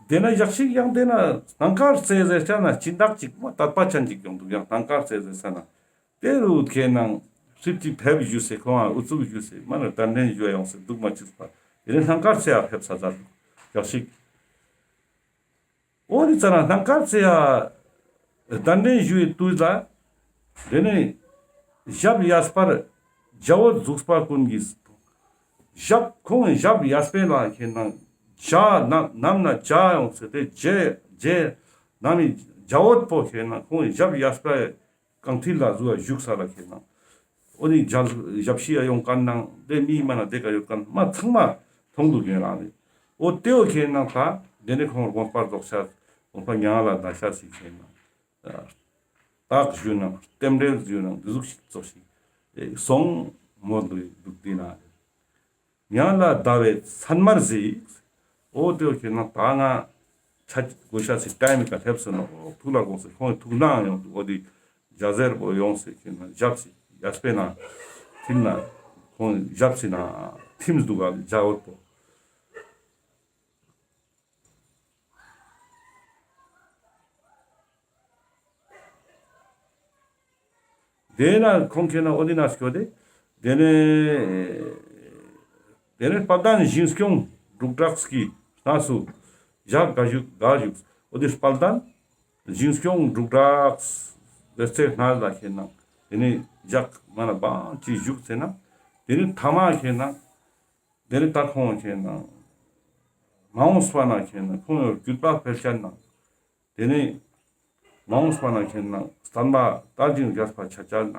དེ་ན་ཞག་ཅིག་ཡང་དེ་ན་སྣང་དཀར་རྩེ་ཟེར་ཆ་ན་སྦྱིན་བདག་ཅིག་མ་དད་པ་ཅན་ཅིག་ཡོང་འདུག་ཡང་སྣང་དཀར་རྩེ་ཟེར་ས་ན། དེ་རུ་ཁེ་ནང་ཧྲིབ་ཅིག་ཕེབས་བཞུགས་སེ་ཁོང་ཨ་ཨུ་ཚུགས་བཞུགས་སེ་མ་ན་དྲན་དྲན་བཞུགས་ཡོང་སེ་འདུག་མ་ཅིག་པ། དེ་ནས་སྣང་དཀར་རྩེ་ཡ་ཕེབས་ས་ད་འདུག་ཞག་ཅིག་འོ་དེ་ཙ་ན་སྣང་དཀར་རྩེ་ཡ་གདན་འདྲེན་ཞུ་བའི་དུས་ལ། དེ་ནས་ཞབས་གཡས་པར་ཇ་འོད་བཙུགས་པ་ཀུན་གྱིས། ཞབས་ཁོང་གི་ཞབས་གཡས་པའི་ལ་ཁེ་ནང་ཇ་ནམ་ནམ་ན་ཇ་ཡོང་སེ་དེ་ཇེ་ཇེ་ནམ་མི་ཇ་འོད་པོ་ཁེ་ནང་ཁོང་གི་ཞབས་གཡས་པའི་རྐང་མཐིལ་ལ་ཟུག་བཞུགས་ས་ལ་ཁེ་ནང་། འོ་ནི་ཞབས་ཞབས་ཕྱི་ཡ་ཡོང་མཁན་ནང་དེ་མི་མ་ན་དེ་ག་ཡོད་མཁན་མ་ཚང་མ་མཐོང་འདུག་ཡོད་རང་རེད། འོ་དེའོ་ཁེ་ནང་ད་དེ་ནས་ཁོང་དགོངས་པ་རྫོགས་ཤག་དགོངས་པ་མྱ་ངན་ལས་འདས་ཤག་ཟེར་ཁེ་ནང་། རྟགས་ཞུ་ནང་རྟེན་འབྲེལ་ཞུ་ནང་འདི་ཟུག་ཞིག་ཙོགས་ཤིག་སོང་མོ་འདུག་འདུག་དེ་ན་རེད། མྱ་ངན་ལས་འདའ་བའི་མཚན་མར་གཟིགས། འོ་དེ་ཁེ་ན་ད་ང་ཆ་དགོས་ཤ་སི་ཊའིམ་ག་སླེབས་སོང་ནོ། ཐུགས་ལ་དགོངས་སེ་ཁོང་གི་ཐུགས་སྣང་ཡོང་འདུག་འོ་དེ་ཇ་ཟེར་པོ་ཡོང་སེ་ཁེ་ན་ཞབས་སི་གཡས་པའི་ན་ཐིམ་ན་ཁོང་ཞབས་སི་ན་ཐིམ་འདུག་ག་ཇ་འོད་པོ། དེ་ན་ཁོང་ཁེ་ན་འོ་དེ་ན་སྐྱོད་དེ། དེ་ནས་དེ་ནས་དཔལ་ལྡན་ཞིང་སྐྱོང་འབྲུག་གྲགས་ཀྱི་གནས་སུ་ཞག་ག་བཞུགས་ག་བཞུགས། འོ་དེ་དཔལ་ལྡན་ཞིང་སྐྱོང་འབྲུག་གྲགས་ཟེར་ཚེ་གནས་ལ་ཁེ་ན་དེ་ནས་ཞག་མ་ན་བང་ཅིག་བཞུགས་ཚེ་ན་དེ་ནས་ཐ་མ་ཁེ་ན་དེ་ནས་ད་ཁོང་ཁེ་ན་མ་འོངས་པ་ན་ཁེ་ན་ཁོང་ཡོད་རྒྱུད་པ་སྤེལ་ཆ་ན། དེ་ནས་མ་འོངས་པ་ན་ཁེ་ན་བསྟན་པ་དར་ཞིང་རྒྱས་པ་ཆ་ཆ་ན།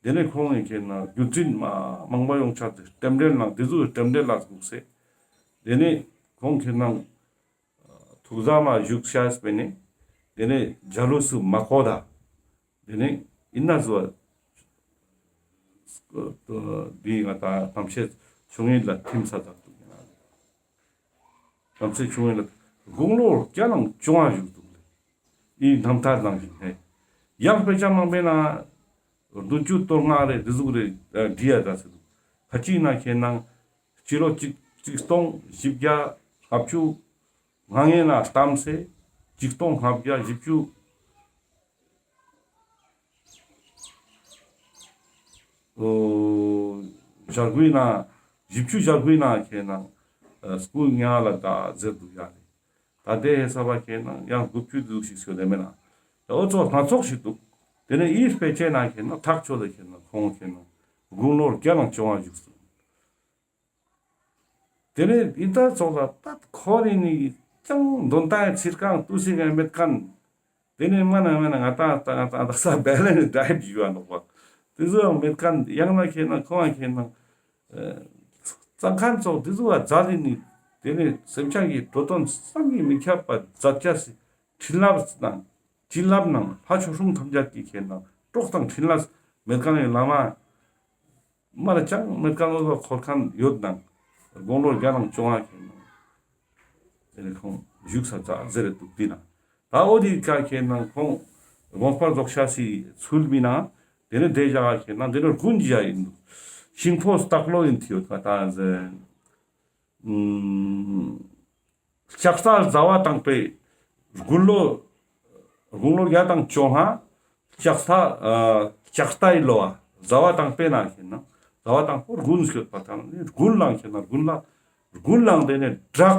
དེ་ནས་ཁོང་ངི་ཁེ་ན་རྒྱུད་འཛིན་མ་མང་པོ་ཡོང་ཆ་དེ་རྟེན་འབྲེལ་ནང་དེ་ཚོའི་རྟེན་འབྲེལ་ལ་ཐུག་སེ། དེ་ནས་ཁོང་ཁེ་ན་ཐུགས་ཟ་མ་བཞུགས་ཤ་སྤེ་ནས། དེ་ནས་འཇའ་ལུས་སུ་མ་གོ་ད། དེ་ནས་ཨིན་ན་ཟོ་འདི་ང་ད་ཐམས་ཅད་ཆོས་ཉིད་ལ་ཐིམ་ས་ད་འདུག་ཡིན་ན། ཐམས་ཅད་ཆོས་ཉིད་ལ་དགུང་ལོ་བརྒྱ་ནང་བཅོ་ལྔ་བཞུགས་འདུག་ལེ། ཨི་རྣམ་ཐར་ནང་བཞིན་ཧེ། ཡང་དཔེ་ཆ་མང་པོའི་ནང་བདུན་ཅུ་དོན་ལྔ་རེ་འདི་ཟུག་རེ་བྲིས་ཡ་ད་ཟེར་འདུག་ཁ་ཅིག་ན་ཁེ་ན་སྤྱི་ལོ་གཅིག་གཅིག་སྟོང་བཞི་བརྒྱ་ལྔ་བཅུ་ང་ལྔའི་ནང་བལྟམས་སེ་གཅིག་སྟོང་ལྔ་བརྒྱ་བཞི་བཅུ་ཞེ་དགུའི་ནང་བཞི་བཅུ་ཞེ་དགུའི་ནང་ཁེ་ན་སྐུ་མྱ་ངན་ལས་འདས་ཟེར་འདུག་ཡ་ལེ། ད་དེ་ཧེ་ས་བ་ཁེ་ན་ཡང་དགུ་བཅུ་འདུག་ཞིག་ཟེར་ལེ་མེད་ན། ད་འོ་ཙོགས་སྣ་ཚོགས་ཤིག་འདུག་དེ་ནས་ཨི་དཔེ་ཆའི་ནང་ཁེ་ན་ཐག་ཆོད་ལེ་ཁེ་ན་ཁོང་ཁེ་ན་དགུང་ལོ་བརྒྱ་ནང་བཅོ་ལྔ་བཞུགས་སོང་། དེ་ནས་ཨི་ད་ཙོགས་ལ་ད་ཁོ་རེ་ནི་ཅང་དོན་དག་ཚིར་གང་ཏུ་སི་གང་མེད་མཁན། དེ་ནས་མ་ན་མ་ན་ང་ཏང་ང་ཏང་ང་ཏང་ས་བེ་ལེན་ཌའེ་ཊི་ཞུ་བ་ནོག་པ། དེ་ཚོ་ཡང་མེད་མཁན་ཡང་ན་ཁེ་ན་ཁོང་ཁེ་ན་ཙང་ཁན་ཙོགས་དེ་ཚོ་བ་མཛད་དེ་ནི་དེ་ནས་སེམས་ཅན་གྱི་འགྲོ་དོན་བསམ་གྱིས་མི་ཁྱབ་པ་མཛད་ཅེས་སི་ཕྲིན་ལས་ནང་བྱིན་རླབས་ནང་ལྷ་ཆོས་སྲུང་ཐམས་ཅད་ཀྱི་ཁེ་ན་གྲོགས་དང་ཕྲིན་ལས་མེད་མཁན་ཡང་བླ་མ། མ་ལ་ཅང་མེད་མཁན་འོ་ཟོ་འཁོར་མཁན་ཡོད་ནང་དགུང་ལོ་བརྒྱ་ནང་བཅོ་ལྔ་ཁེ་ན་དེ་ནས་ཁོང་བཞུགས་ས་ཙ་ཟེར་རེ་འདུག་དེ་ན། ད་འོ་དེ་ཀ་ཁེ་ན་ཁོང་དགོངས་པ་རྫོགས་ཤ་སི་ཚུལ་མི་ན་དེ་ནས་དེ་ཞག་ཁེ་ན་དེ་ནས་དགུན་ཞག་ཡིན་འདུག་ཤིང་ཕོ་སྟག་ལོ་ཡིན་ཐི་ཡོད་ཀ་ད་ཟེར། ལྕགས་རྟ་ཟླ་བ་དང་པོའི་དགུང་ལོ་དགུང་ལོ་བརྒྱ་དང་བཅོ་ལྔ་ལྕགས་རྟ་ཨ་ལྕགས་རྟའི་ལོ་ཨ་ཟླ་བ་དང་པོའི་ནང་ཁེ་ན་ཟླ་བ་དང་པོ་དགུན་སྐྱོད་པ་དང་དགུན་ལ་ཁེ་ན་དགུན་ལ་དགུན་ལ་དེ་ནས་བྲག་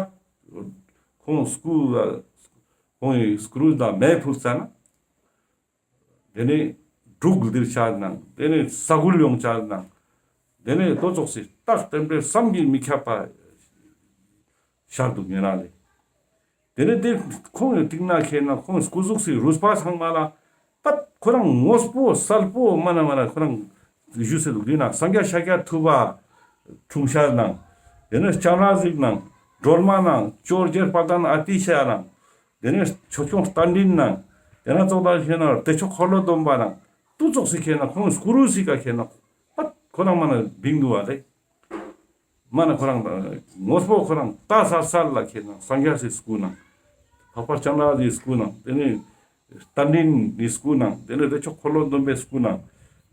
ཁོང་སྐུ་ཨ་ཁོང་གི་སྐུ་རུས་ལ་མེ་ཕུལ་ཙ་ན། དེ་ནས་འབྲུག་ལྡིར་ཆ་ནང་དེ་ནས་ས་འགུལ་ཡོང་ཆ་ནང་དེ་ནས་ལྟོ་ཙོགས་སི་རྟགས་བརྟན་པོའི་བསམ་གྱིས་མི་ཁྱབ་པ་ཤར་འདུག་ཉེ་རང་ལས། དེ་ནས་དེ་ཁོང་གི་སྟིང་ན་ཁེ་ན་ཁོང་སྐུ་གཟུགས་སི་རུས་པ་ཚང་མ་ལ་པད་ཁོ་རང་ངོ་སྤོ་གསལ་པོ་མ་ན་མ་ན་ཁོ་རང་བཞུགས་སེ་འདུག་དེ་ན་སངས་རྒྱས་ཤཱཀྱ་ཐུབ་པ་འཁྲུངས་ཤར་ནང་དེ་ནས་སྤྱན་རས་གཟིགས་ནང་སྒྲོལ་མ་ནང་ཇོ་རྗེ་དཔལ་ལྡན་ཨ་ཏི་ཤ་ནང་དེ་ནས་ཆོས་སྐྱོང་རྟ་མགྲིན་ནང་དེ་ན་ཙོགས་ལ་ཁེ་ན་བདེ་མཆོག་འཁོར་ལོ་སྡོམ་པ་ནང་ཏུ་ཙོགས་སི་ཁེ་ན་ཁོང་སྐུ་རུས་སི་ཀ་ཁེ་ན་པད་ཁོ་རང་མ་ན་བིང་འདུག་བ་ལེ། མ་ན་ཁོ་རང་ངོ་སྤོ་ཁོ་རང་ལྟ་གསལ་གསལ་ལ་ཁེ་ན་སངས་རྒྱས་སི་སྐུ་ནང་འཕགས་པ་སྤྱན་རས་གཟིགས་སི་སྐུ་ནང་དེ་ནས་རྟ་མགྲིན་ནི་སྐུ་ནང་དེ་ནས་བདེ་མཆོག་འཁོར་ལོ་སྡོམ་པའི་སྐུ་ནང་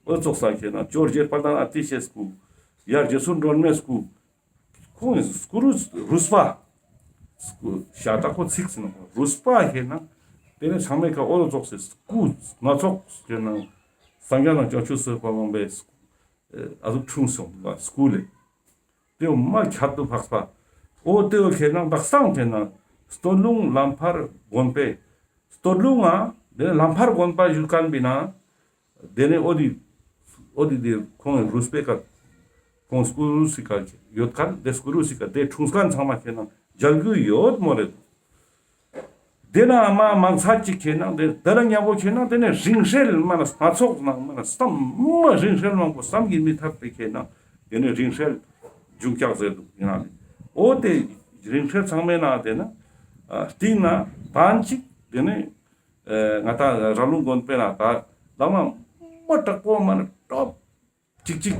འོ་ཙོགས་ས་ཁེ་ན་ཇོ་རྗེ་དཔལ་ལྡན་ཨ་ཏི་ཤའི་སྐུ་ཡ་རྗེ་བཙུན་སྒྲོལ་མའི་སྐུ། ཁོང་གི་སྐུ་རུས་རུས་པ། སྐུ་ཤ་སྟག་ཁོ་ཚིག་ཟིན་ནོ་རུས་པ་ཁེ་ན་དེ་ནས་ཚང་མའི་ཀ་འོ་ཙོགས་སི་སྐུ་སྣ་ཚོགས་ཁེ་ན་སངས་རྒྱས་དང་བྱང་ཆུབ་སེམས་དཔའ་མང་པོའི་ཨ་ཟུག་འཁྲུངས་སོང་བ་སྐུ་ལས། དེ་མ་ཁྱད་དུ་འཕགས་པ། འོ་དེ་བོ་ཁེ་ན་དག་སང་ཁེ་ན་སྟོད་ལུང་ལམ་ཕར་དགོན་པའི་སྟོད་ལུང་ང་དེ་ནས་ལམ་ཕར་དགོན་པ་བཞུགས་མཁན་པའི་ན། དེ་ནས་འོ་དི་འོ་དི་དེ་ཁོང་གི་རུས་པའི་ཀ་ཁོང་སྐུ་རུས་སི་ཀ་ཡོད་མཁན་དེ་སྐུ་རུས་སི་ཀ་དེ་འཁྲུངས་མཁན་ཚང་མ་ཁེ་ན་མཇལ་རྒྱུ་ཡོད་མོ་རེད། དེ་ན་མ་མང་ཚ་ཅིག་ཁེ་ན་དེ་དེ་ན་མཉམ་པོ་ཁེ་ན་དེ་ནས་རིང་བསྲེལ་མ་ན་སྣ་ཚོགས་ནང་མ་ན་བསམ་མ་རིང་བསྲེལ་མང་པོ་བསམ་གྱིས་མི་ཁྱབ་པའི་ཁེ་ན་དེ་ནས་རིང་བསྲེལ་འབྱུང་ཀྱག་ཟེར་འདུག་ཡིན་ན་ལེ། འོ་དེ་རིང་བསྲེལ་ཚང་མའི་ནང་དེ་ན་སྟིང་ན་བན་ཅིག་དེ་ནས་ཨ་ང་ཏང་ར་ལུང་དགོན་པའི་ནང་ད་བླ་མ་མ་དྲག་པོ་མ་ན་ཏོབ་ཅིག་ཅིག་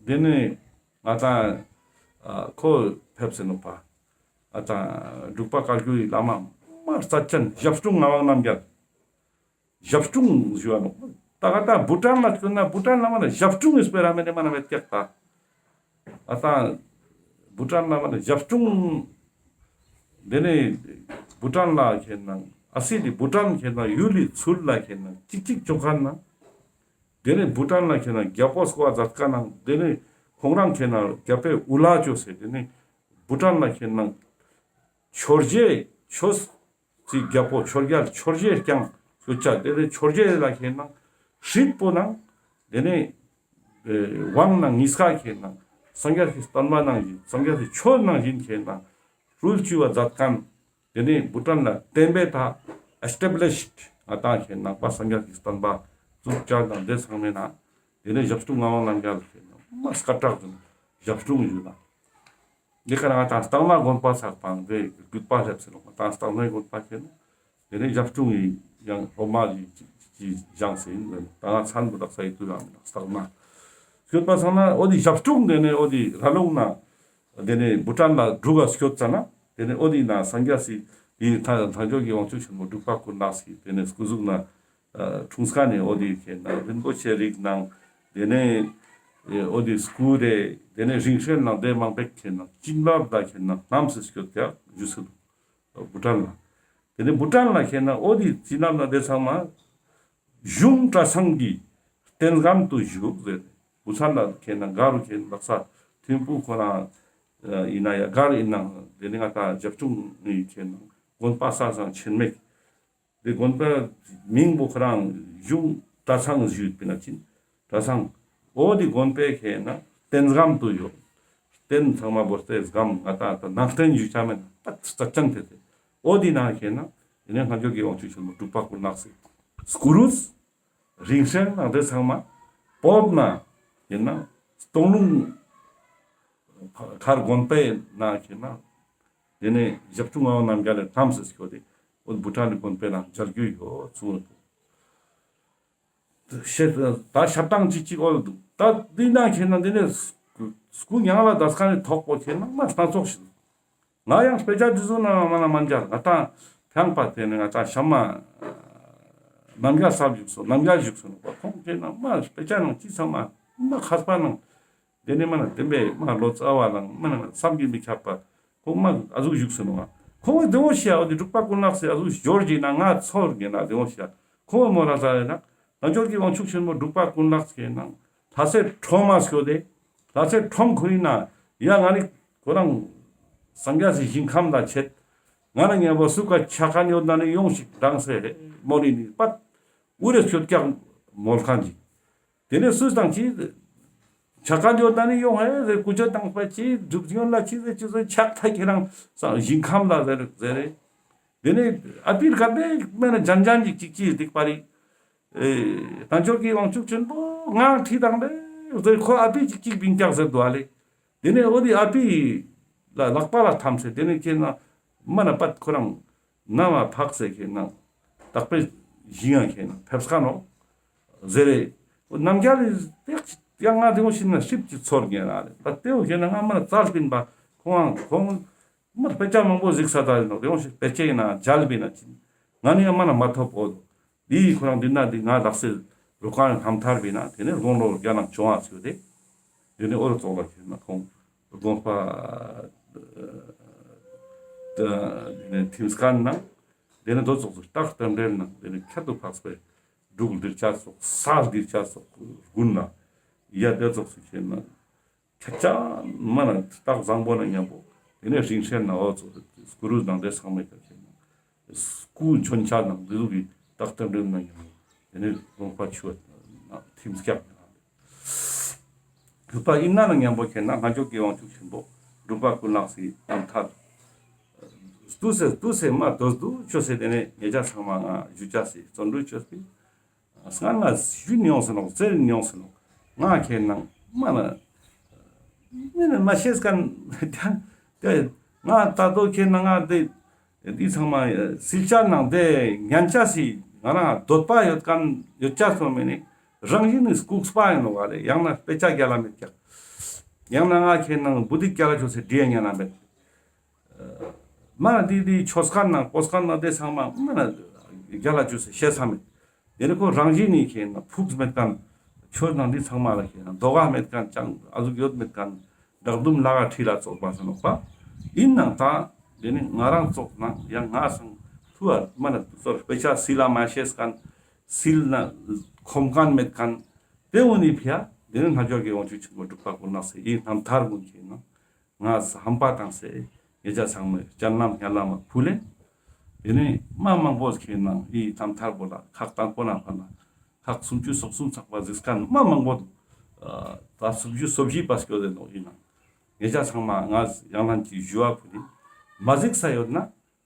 དེ་ནས་ང་ཏང་ཨ་ཁོ་ཕེབས་སེ་ནོག་པ། ཨ་ད་འབྲུག་པ་བཀའ་བརྒྱུད་ཀྱི་བླ་མ་མ་རྩ་ཅན་ཞབས་དྲུང་ངག་དབང་རྣམ་རྒྱལ། ཞབས་དྲུང་ཞུ་བ་ནོག་ད་ག་ད་བྷུ་ཊན་ལ་སྐྱོད་ན་བྷུ་ཊན་ལ་མ་ན་ཞབས་དྲུང་ངིས་སྤེ་ར་མེད་ནས་མ་ན་མེད་ཀྱག་ད། ཨ་ད་བྷུ་ཊན་ལ་མ་ན་ཞབས་དྲུང་དེ་ནས་བྷུ་ཊན་ལ་ཁེ་ན་ཨ་སི་དེ་བྷུ་ཊན་ཁེ་ན་ཡུལ་ལི་ཚུལ་ལ་ཁེ་ན་ཅིག་ཅིག་ཅོ་མཁན་ན། དེ་ནས་བྷུ་ཊན་ལ་ཁེ་ན་རྒྱལ་པོ་སྐོ་བ་མཛད་མཁན་ན་དེ་ནས་ཁོང་རང་ཁེ་ན་རྒྱལ་པོའི་དབུ་བླ་བཅོས་སེ་དེ་ནས་བྷུ་ཊན་ལ་ཁེ་ན་ཆོས་རྗེ་ཆོས་སི་རྒྱལ་པོ་ཆོས་རྒྱལ་ཆོས་རྗེ་རྐྱང་ཡོད་ཆ་དེ་ནས་ཆོས་རྗེ་ལ་ཁེ་ན་སྲིད་པོ་ནང་དེ་ནས་ཨེ་དབང་ནང་གཉིས་ཀ་ཁེ་ན་སངས་རྒྱས་ཀྱི་བསྟན་པ་ནང་བཞིན་སངས་རྒྱས་ཀྱི་ཆོས་ནང་བཞིན་ཁེ་ན་རུལ་ཅུ་བ་མཛད་མཁན། དེ་ནས་བྷུ་ཊན་ལ་བསྟན་པའི་ད་ཨེ་སི་ཊེབ་ལིཤ་ང་ཏང་ཁེ་ནང་པ་སངས་རྒྱས་ཀྱི་བསྟན་པ་བཙུགས་བཅར་དང་དེ་ཚང་མའི་ནང་དེ་ནས་ཞབས་དྲུང་ངག་དབང་རྣམ་རྒྱལ་ཁེ་ནང་མ་སྐད་གྲགས་ཀྱི་ཞབས་དྲུང་ཡོད་ན། དེ་ཀ་ང་ཏང་སྟག་སྣ་དགོན་པ་ཚགས་པའང་དེ་རྒྱུད་པ་སླེབས་སེ་ནོག་ང་ཏང་སྟག་སྣའི་དགོན་པ་ཁེ་ནང་དེ་ནས་ཞབས་དྲུང་ཡི་ཡང་སློབ་མ་ཡི་ཅི་ཅི་བཞེངས་སེ་ཡིན་ནོག་ད་ང་མཚན་པོ་དག་ས་ཡི་དུ་ཡང་མི་འདུག་སྟག་སྣ། སྐྱོད་པ་སང་ན་འོ་དེ་ཞབས་དྲུང་དེ་ནས་འོ་དེ་ར་ལུང་ན། དེ་ནས་བྷུ་ཊན་ལ་འབྲུག་ག་སྐྱོད་ཙ་ན་དེ་ནས་འོ་དེ་ན་སངས་རྒྱས་སི་དེ་ཐང་ཐང་ཆོས་ཀྱི་དབང་ཕྱུག་ཆེན་མོ་འབྲུག་པ་ཀུན་ལེགས་སི་དེ་ནས་སྐུ་གཟུགས་ན་འཁྲུངས་ས་ནས་འོ་དེ་ཁེ་ན་རིན་པོ་ཆེ་རིགས་ནང་དེ་ནས་འོ་དེ་སྐུ་རེ་དེ་ནས་རིང་བསྲེལ་ནང་དེ་མང་པོ་ཁེ་ན་བྱིན་རླབས་ད་ཁེ་ན་རྣམས་སུ་སྐྱོད་དེ་བཞུགས་སུ་འདུག་བྷུ་ཊན་ལ། དེ་ནས་བྷུ་ཊན་ལ་ཁེ་ན་འོ་དེ་བྱིན་རླབས་ན་དེ་ཚང་མ། གཞུང་གྲྭ་ཚང་གི་རྟེན་སྒམ་དུ་བཞུགས་ཟེར། བུ་ཚ་ལ་ཁེ་ན་ག་རུ་ཁེ་ན་ལག་ས་ཐིམ་ཕུ་ཁོ་རང་ཡིན་ན་ཡ་ག་རུ་ཡིན་ན་དེ་ནི་ང་ཏང་ཞབས་དྲུང་ནི་ཁེ་ན་དགོན་པ་ས་སང་ཆེན་མེད། དེ་དགོན་པ་མིང་པོ་ཁོ་རང་གཞུང་གྲྭ་ཚང་ཞུས་པ་ན་ཅིན་གྲྭ་ཚང་འོ་དེ་དགོན་པའི་ཁེ་ན་རྟེན་སྒམ་དུ་ཡོད། རྟེན་ཚང་མ་བོར་ཏེ་སྒམ་ང་ཏང་ནང་རྟེན་ཞུ་ཆ་མེད་ན་ད་རྩ་ཅན་དེ་དེ་འོ་དེ་ན་ཁེ་ན་དེ་ནི་སྔ་འགྱུར་གྱི་དབང་ཕྱུག་ཆེན་མོ་འབྲུག་པ་ཀུན་ལེགས་སི་སྐུ་རུས། རིང་བསྲེལ་ནང་དེ་ཚང་མ་བོད་ན་ཡིན་ན་སྟོད་ལུང་མཁར་དགོན་པའི་ནང་ཁེ་ན་དེ་ནས་ཞབས་དྲུང་ངག་དབང་རྣམ་རྒྱལ་ལ་ཐམས་སེ་སྐྱོད་དེ་འོ་བུ་ཊན་ནི་དགོན་པའི་ནང་མཇལ་རྒྱུ་ཡོད་གསུངས་འདུག་ད་ཞབས་ཏང་ཅིག་ཅིག་འོ་འདུག་ད་འདི་ནང་ཁེ་ན་དེ་ནས་སྐུ་མྱང་ལ་འདས་ཁན་ནི་ཐོག་པོ་ཁེ་ན་མ་སྣ་ཚོགས་ཤིག་ང་ཡང་དཔེ་ཆ་འདི་ཚོ་ནང་མ་ན་མ་མཇལ། ང་ཏང་ཕྲེང་པ་དེ་ནི་ང་ཏང་ཤམ་མ་རྣམ་རྒྱལ་ས་བཞུགས་སོ་རྣམ་རྒྱལ་བཞུགས་སོ་ནོག་པ། ཁོང་ཁེ་ན་མ་དཔེ་ཆ་ནང་ཅི་ཚང་མ་མ་མཁས་པ་ནང་ དེ་ནས་མ་ན་དེ་བས་མ་ལོ་ཙཱ་བ་ལང་མ་ན་བསམ་གྱིས་མི་ཁྱབ་པ། ཁོང་མ་ཨ་ཟུག་བཞུགས་སེ་ནོག་ཨ། ཁོང་གི་དེ་འོ་ཤི་ཡ་འོ་དེ་འབྲུག་པ་ཀུན་ལེགས་སི་ཨ་ཟུག་ཞོར་གྱི་ན་ང་ཚོར་གྱི་ན་དེ་འོ་ཤི་ཡ། ཁོང་མོ་ལ་ཟ་རེ་ན་རྣལ་འབྱོར་གྱི་དབང་ཕྱུག་ཆེན་པོ་འབྲུག་པ་ཀུན་ལེགས་ཀྱི་ནང་ལྷ་སའི་ཁྲོམ་མ་སྐྱོད་དེ། ལྷ་སའི་ཁྲོམ་ཁོ་ཡིན་ན་ཡ་ང་ནི་ཁོ་རང་སངས་རྒྱས་སི་ཞིང་ཁམས་ལ་ཆེད། ང་ན་ཉམ་པོ་སུ་ཀ་ཆ་ཁན་ཡོད་ན་ནི་ཡོང་ཞིག་རང་སེ་མོ་ལི་ནི་པད་འུ་རེ་སྐྱོད་ཀྱག་མོལ་ཁན་ཅིག་དེ་ནས་སུས་དང་ཅི། ཆ་ཁ་འཇོ་ད་ནི་ཡོང་ཧེ་ཟེར་སྐུ་ཆོས་དང་པ་ཅི་སྒྲུབ་ཡོན་ལ་ཅི་ཟེར་ཅི་ཟེར་ཆག་ཐག་ཁྱེད་རང་ས་ཞིང་ཁམས་ལ་ཟེར་ཟེར་རེ། དེ་ནས་ཨ་པིར་ག་པེ་མེ་ན་ཇན་ཇན་ཅིག་ཅིག་ཅིག་སྡིག་པ་རེ། ཨེ་རྣལ་འབྱོར་གྱི་དབང་ཕྱུག་ཆེན་པོ་ང་ཁྲིད་དང་པེ་ཟེར་ཁོ་ཨ་པི་ཅིག་ཅིག་བིང་ཀྱག་ཟེར་འདུག་ཨ་ལེ། དེ་ནས་འོ་དེ་ཨ་པི་ལ་ལག་པ་ལ་ཐམས་སེ་དེ་ནས་ཁྱེད་ན་མ་ན་པད་ཁོ་རང་ན་མ་ཕག་སེ་ཁྱེད་ན་དག་པེ་ཞིང་ང་ཁྱེད་ན་ཕེབས་ཁ་ནོ། ཟེར་རེ། རྣམ་རྒྱལ་ལི་ཡང་ང་དེ་མོ་ཤི་ན་ཤིབ་ཀྱི་ཚོར་ཉེ་ར་རེ། ད་དེ་བོ་ཁྱེད་ན་ང་མ་ན་རྩལ་པིན་པ་ཁོང་ཁོང་མ་དཔེ་ཆ་མང་པོ་གཟིགས་ས་ད་ཡིན་ནོ། དེ་མོ་ཤི་དཔེ་ཆ་ཡིན་ན་མཇལ་པིན་ན་ཅི། ང་ནི་ཡང་མ་ན་མ་ཐོབ་འོ། དེ་ཁོ་རང་འདི་ན་འདི་ང་ལག་སེ་རུ་ཁང་རྣམ་ཐར་པིན་ན་དེ་ནས་དགོང་ལོ་བརྒྱ་ནང་བྱུང་བ་ཚུལ་དེ། དེ་ནས་འོ་རུ་ཙོག་ལ་ཁྱེད་ན་ཁོང་དགོངས་པ་དེ་ནས་ཐིམ་སྐན་ནང་། དེ་ནས་དོ་ཙོགས་སུ་རྟགས་རྟེན་འབྲེལ་ནང་དེ་ནས་ཁྱད་དུ་འཕགས་པའི་འབྲུག་འདིར་བྱ་སོགས་ས་འདིར་བྱ་སོགས་དགུན་ལ་ཡ་དེ་ཙོགས་སུ་ཁྱེད་ན་ཁྱད་ཅན་མ་ན་རྟགས་བཟང་པོ་ན་མཉམ་པོ། དེ་ནས་རིང་བསྲེལ་ན་འོ་ཙོགས་སུ་སྐུ་རུས་ནང་དེ་ཚང་མའི་ཁྱེད་ན་སྐུ་མཆོད་ཆ་ནང་འདི་ལུགས་ཀྱི་རྟགས་རྟེན་འབྲེལ་ན་མཉམ་པོ། དེ་ནས་དགོངས་པ་ཆུ་བ་ཐིམ་སྐྱག་ཡོད་པ་ཡིན་ན་ན་མཉམ་པོ་ཁྱེད་ན་རྣལ་འབྱོར་གྱི་དབང་ཕྱུག་ཆེན་པོ་འབྲུག་པ་ཀུན་ལེགས་སི་རྣམ་ཐར། ཏུས་སེ་ཏུས་སེ་མ་ཏོས་དུ་ཆོས་སེ་དེ་ནས་ཉེ་ཆ་ཚང་མ་ང་ཞུ་ཆ་སི་བརྩོན་འགྲུས་ཆོས་སི། སྔ་ང་ཞུ་མྱོང་སེ་ནོག་ཟེར་མྱོང་སེ་ནོག་ང་ཁྱེད་ནང་མ་ན་མི་ནི་མ་ཤེས་ཁན་དེ་ང་ད་དོ་ཁྱེད་ནང་ང་དེ་འདི་ཚང་མ་སིལ་ཆ་ནང་དེ་ཉན་ཆ་སི་ང་རང་འདོད་པ་ཡོད་ཁན་ཡོད་ཆ་སོང་མེ་ནི་རང་བཞིན་ནི་ལྐུགས་པ་ཡིན་ནོག་ག་ལེ། ཡང་ན་དཔེ་ཆ་རྒྱལ་ལ་མེད་ཀྱག་ཡང་ན་ང་ཁྱེད་ནང་བུ་དིག་རྒྱལ་ལ་ཆོས་སེ་འདྲིའི་ཉན་ན་མེད། མ་ན་དེ་དེ་ཆོས་ཁན་ནང་པོས་ཁན་ནང་དེ་ཚང་མ་མ་ན་རྒྱལ་ལ་ཆོས་སེ་ཤེས་ས་མེད། དེ་ནི་ཁོ་རང་བཞིན་ནི་ཁྱེད་ན་ཕུགས་མེད་ཁན་ཆོས་ནང་འདི་ཚང་མ་ལ་ཁྱེད་ན་དོ་ག་མེད་ཁན་ཅང་ཨ་ཟུག་ཡོད་མེད་ཁན་བདག་སྡུམ་ལ་ག་ཁྲི་ལ་ཙོགས་པ་ས་ནོག་པ། ཡིན་ནང་ད་དེ་ནི་ང་རང་ཙོགས་ནང་ཡང་ང་སང་ཐུ་བ་མ་ན་ཙོགས་དཔེ་ཆ་སིལ་ལ་མ་ཤེས་ཁན་སིལ་ན་ཁོམ་ཁན་མེད་ཁན་དེ་འོ་ནི་ཕི་ཡ་དེ་ནི་རྣལ་འབྱོར་གྱི་དབང་ཕྱུག་ཆེན་པོ་འབྲུག་པ་ཀུན་ལེགས་སི་ཡི་རྣམ་ཐར་ཀུན་ཁྱེད་ན། ང་ཧམ་པ་བཏང་སེ་ཉེ་ཆ་ཚང་མས་སྤྱན་ལམ་སྙན་ལམ་ཕུལ་ལེ། དེ་ནས་མ་མང་པོ་ཁྱེད་ནང་ཨི་རྣམ་ཐར་པོ་ལ་ཁག་དང་པོ་ན་ཕ་ན་ཁག་སུམ་ཅུ་སོ་གསུམ་ཚགས་པ་གཟིགས་ཁན་མ་མང་པོ་འདུག་ད་སུམ་ཅུ་སོ་བཞི་པ་སྐྱོད་དེ་ནོག་ཨིན་ན། ཉེ་ཆ་ཚང་མ་ང་ཡང་ལན་གྱི་ཞུ་བ་ཕུལ་ལེ། མ་གཟིགས་ས་ཡོད་ན།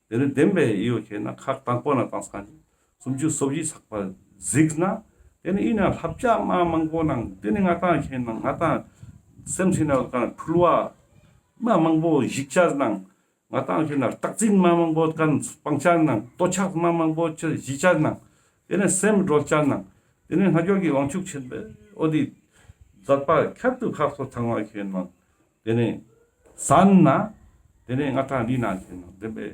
དེ་ནས་བདེན་པའི་ཡིད་ཡོད་ཁྱེད་ན་ཁག་དང་པོ་ན་བཏང་སྐང་ཅིག་སུམ་ཅུ་སོ་བཞི་ཚགས་པ་གཟིགས་ན། དེ་ནས་ཡིན་ན་བསླབ་བྱ་མ་མང་པོ་ནང་དེ་ནས་ང་ཏང་ཁྱེད་ན་ང་ཏང་སེམས་སི་ནང་ཀ་འཁྲུལ་བ་མ་མང་པོ་ཞིག་ཆ་ནང་ང་ཏང་ཁྱེད་ན་རྟག་འཛིན་མ་མང་པོ་ཀ་སྤང་ཆ་ནང་ལྟོ་ཆགས་མ་མང་པོ་ཞིག་ཆ་ནང་དེ་ནས་སེམས་སྒྲོལ་ཆ་ནང་དེ་ནས་རྣལ་འབྱོར་གྱི་དབང་ཕྱུག་ཆེན་པོས་འོ་དེ་མཛད་པ་ཁྱད་དུ་འཕགས་པོ་ཚང་བ་ཁྱེད་ན། དེ་ནས་སན་ན། དེ་ནས་ང་ཏང་འདི་ན་ཁྱེད་ན་དེ་བས་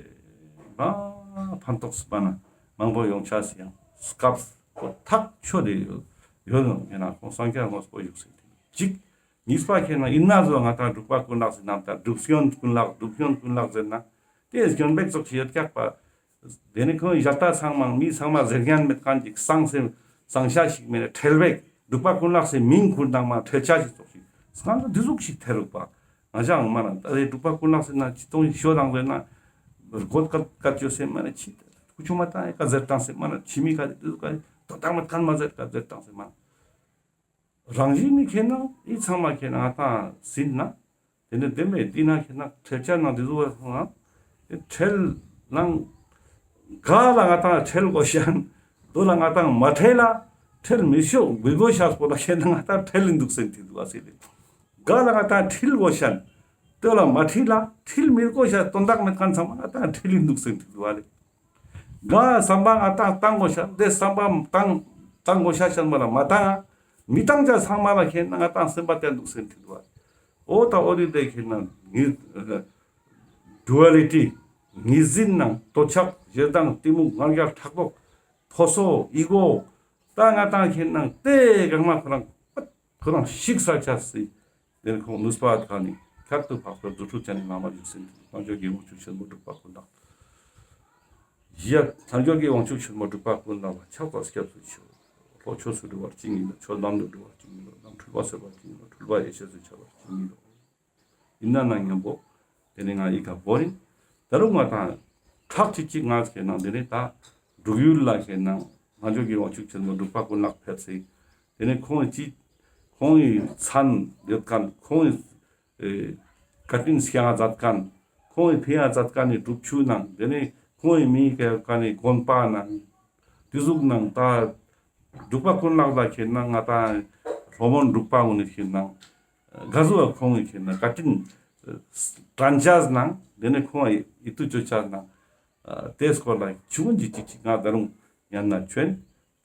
མ་ཕན་ཐོགས་སུ་པ་ན་མང་པོ་ཡོང་ཆ་སི་ཡང་སྐབས་ཁོ་ཐག་ཆོད་དེ་ཡོད་ཡོད་ནོ་ཁྱེད་ན་ཁོང་སངས་རྒྱས་དངོས་པོ་བཞུགས་སེ་དེ་གཅིག་གཉིས་པ་ཁྱེད་ན་ཡིན་ན་བཟོ་ང་ཏང་འབྲུག་པ་ཀུན་ལེགས་སི་རྣམ་ཐར་སྒྲུབ་སྐྱོན་ཀུན་ལེགས་སྒྲུབ་སྐྱོན་ཀུན་ལེགས་ཟེར་ན་དེ་སྐྱོན་པེག་ཙོགས་ཤིག་ཡོད་ཀྱག་པ། དེ་ནི་ཁོང་ཞལ་ཏ་ཚང་མ་མི་ཚང་མ་ཟེར་ཉན་མེད་ཁན་ཅིག་སང་སེམས་སང་ཤ་ཞིག་མེད་ན་ཁྲེལ་བེག་འབྲུག་པ་ཀུན་ལེགས་སི་མིང་ཁུར་དང་མ་ཁྲེལ་ཆ་ཞིག་ཙོགས་ཤིག་སང་ལ་འདི་ཟུག་ཞིག་ཐེ་རུག་པ། ང་ཞང་མ་ན་ད་རེ་འབྲུག་པ་ཀུན་ལེགས་སི་ན་ཅི་ཏོང་ཞིག་ཤོ་དང་ཟེར་ན་རྒོད་ཀ་ཀ་ཅོ་སེ་མ་ན་ཆི་ཁུ་ཆུ་མ་ཏང་ཡ་ཀ་ཟེར་ཏང་སེ་མ་ན་ཆི་མི་ཀ་དེ་ཟུག་ཀ་དོ་དང་མ་ཁན་མ་ཟེར་ཀ་ཟེར་ཏང་སེ་མ་ན། རང་བཞིན་ནི་ཁྱེད་ན་ཨི་ཚང་མ་ཁྱེད་ན་ང་ཏང་ཟིན་ན། དེ་ནས་བདེན་པའི་འདི་ན་ཁྱེད་ན་ཁྲེལ་ཆ་ན་འདི་ཟུག་པ་སོང་ན། དེ་ཁྲེལ་ནང་ག་ལ་ང་ཏང་ཁྲེལ་དགོས་ཤན། དོ་ལ་ང་ཏང་མ་ཁྲེལ་ལ་ཁྲེལ་མི་ཤོག་མི་དགོས་ཤ་སྐོར་ལ་ཁྱེད་ན་ང་ཏང་ཁྲེལ་ལིན་འདུག་སེན་དེ་འདུག་ཨ་སེ་ལེ། ག་ལ་ང་ཏང་ཁྲིལ་དགོས་ཤན། དོ་ལ་མ་ཁྲིལ་ལ་ཁྲིལ་མི་དགོས་ཤ་དོན་དག་མེད་ཁན་ཚང་མ་ང་ཏང་ཁྲེལ་ལིན་འདུག་སེན་དེ་འདུག་ཨ་ལེ། ག་བསམ་པ་ང་ཏང་བཏང་དགོས་ཤ་དེ་བསམ་པ་བཏང་བཏང་དགོས་ཤ་ཤན་པ་ལ་མ་བཏང་ང་། མི་བཏང་ཆ་ཚང་མ་ལ་ཁྱེད་ན་ང་ཏང་སེམས་པ་བསྟན་འདུག་སེན་དེ་འདུག་ཨ། འོ་ད་འོ་དེ་དེ་ཁྱེད་ན་ངི་ཌུ་ཨ་ལི་ཊི་ངེས་འཛིན་ནང་ལྟོ་ཆགས་ཞེ་སྡང་གཏི་མུག་ང་རྒྱལ་ཕྲག་དོག་ཕོ་སོ་ཨི་གོ་ད་ང་ཏང་ཁྱེད་ན་དེ་གང་མ་ཁོ་རང་ཁོ་རང་ཤིག་ས་ཆ་སི། དེ་ནེ་ཁོང་ནུས་པ་ཁ་ནེ་ཁྱད་དུ་འཕགས་པའི་རྫུ་འཕྲུལ་ཅན་ནི་བླ་མ་རྒྱལ་མཚན་དེ་རྣལ་འབྱོར་གྱི་དབང་ཕྱུག་ཆེན་མོ་འབྲུག་པ་ཀུན་ལེགས། ཡ། རྣལ་འབྱོར་གྱི་དབང་ཕྱུག་ཆེན་མོ་འབྲུག་པ་ཀུན་ལེགས་ལ་ཕྱག་དང་སྐྱབས་སུ་མཆིའོ། ལྷོ་ཕྱོགས་སུ་འགྲོ་བར་བྱིན་གྱིས་རློབས། ཆོས་ལམ་དུ་འགྲོ་བར་བྱིན་གྱིས་རློབས། ལམ་འཁྲུལ་པ་སེལ་བར་བྱིན་གྱིས་རློབས། འཁྲུལ་པ་ཡེ་ཤེས་སུ་འཆར་བར་བྱིན་གྱིས་རློབས། ཡིན་ན་ན་མཉམ་པོ་དེ་ནེ་ང་ཡི་ཀ་བོ་རིང་ད་རུང་ང་དང་ཁྲག་ཅིག་ཅིག་ང་ཁེ་ནང་དེ་ནེ་ད་འབྲུག་ཡུལ་ལ་ཁེ་ནང་རྣལ་འབྱོར་གྱི་དབང་ཕྱུག་ཆེན་མོ་འབྲུག་པ་ཀུན་ལེགས་ཕེབས་སེ་དེ་ནེ་ཁོང་ངི་ཅི་ཁོང་ངི་མཚན་ཡོད་ཁན་ཁོང་ངི་ཨེ་བཀའ་དྲིན་སྐྱོང་ང་མཛད་ཁན་ཁོང་ངི་ཕན་ཡོན་མཛད་ཁན་ནི་སྒྲུབ་ཆུ་ནང་དེ་ནེ་ཁོང་ངི་མིང་ཡོད་ཁན་ནི་དགོན་པ་ནང་དེ་ཟུག་ནང་ད་འབྲུག་པ་ཀུན་ལེགས་ལ་ཁེ་ནང་ང་དང་ལྷོ་མོན་འབྲུག་པ་གུན་ནི་ཁེ་ནང་ག་ཟུག་ཁོང་ངི་ཁེ་ནང་བཀའ་དྲིན་དྲན་ཅེས་ནང་དེ་ནེ་ཁོང་ངི་ཡིད་དུ་ཅོ་ཅེས་ནང་དེ་སྐོར་ལ་ཆུང་ངུན་ཅིག་ཅིག་ཅིག་ང་ད་རུང་ཡང་ན་ཆོན་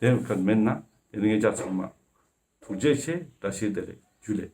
དེ་ཁན་མེད་ན་དེ་ནེ་ངེད་ཅག་ཚང་མ་ཐུགས་རྗེ་ཆེ། བཀྲ་ཤིས་བདེ་ལེགས། ཇུ་ལེ།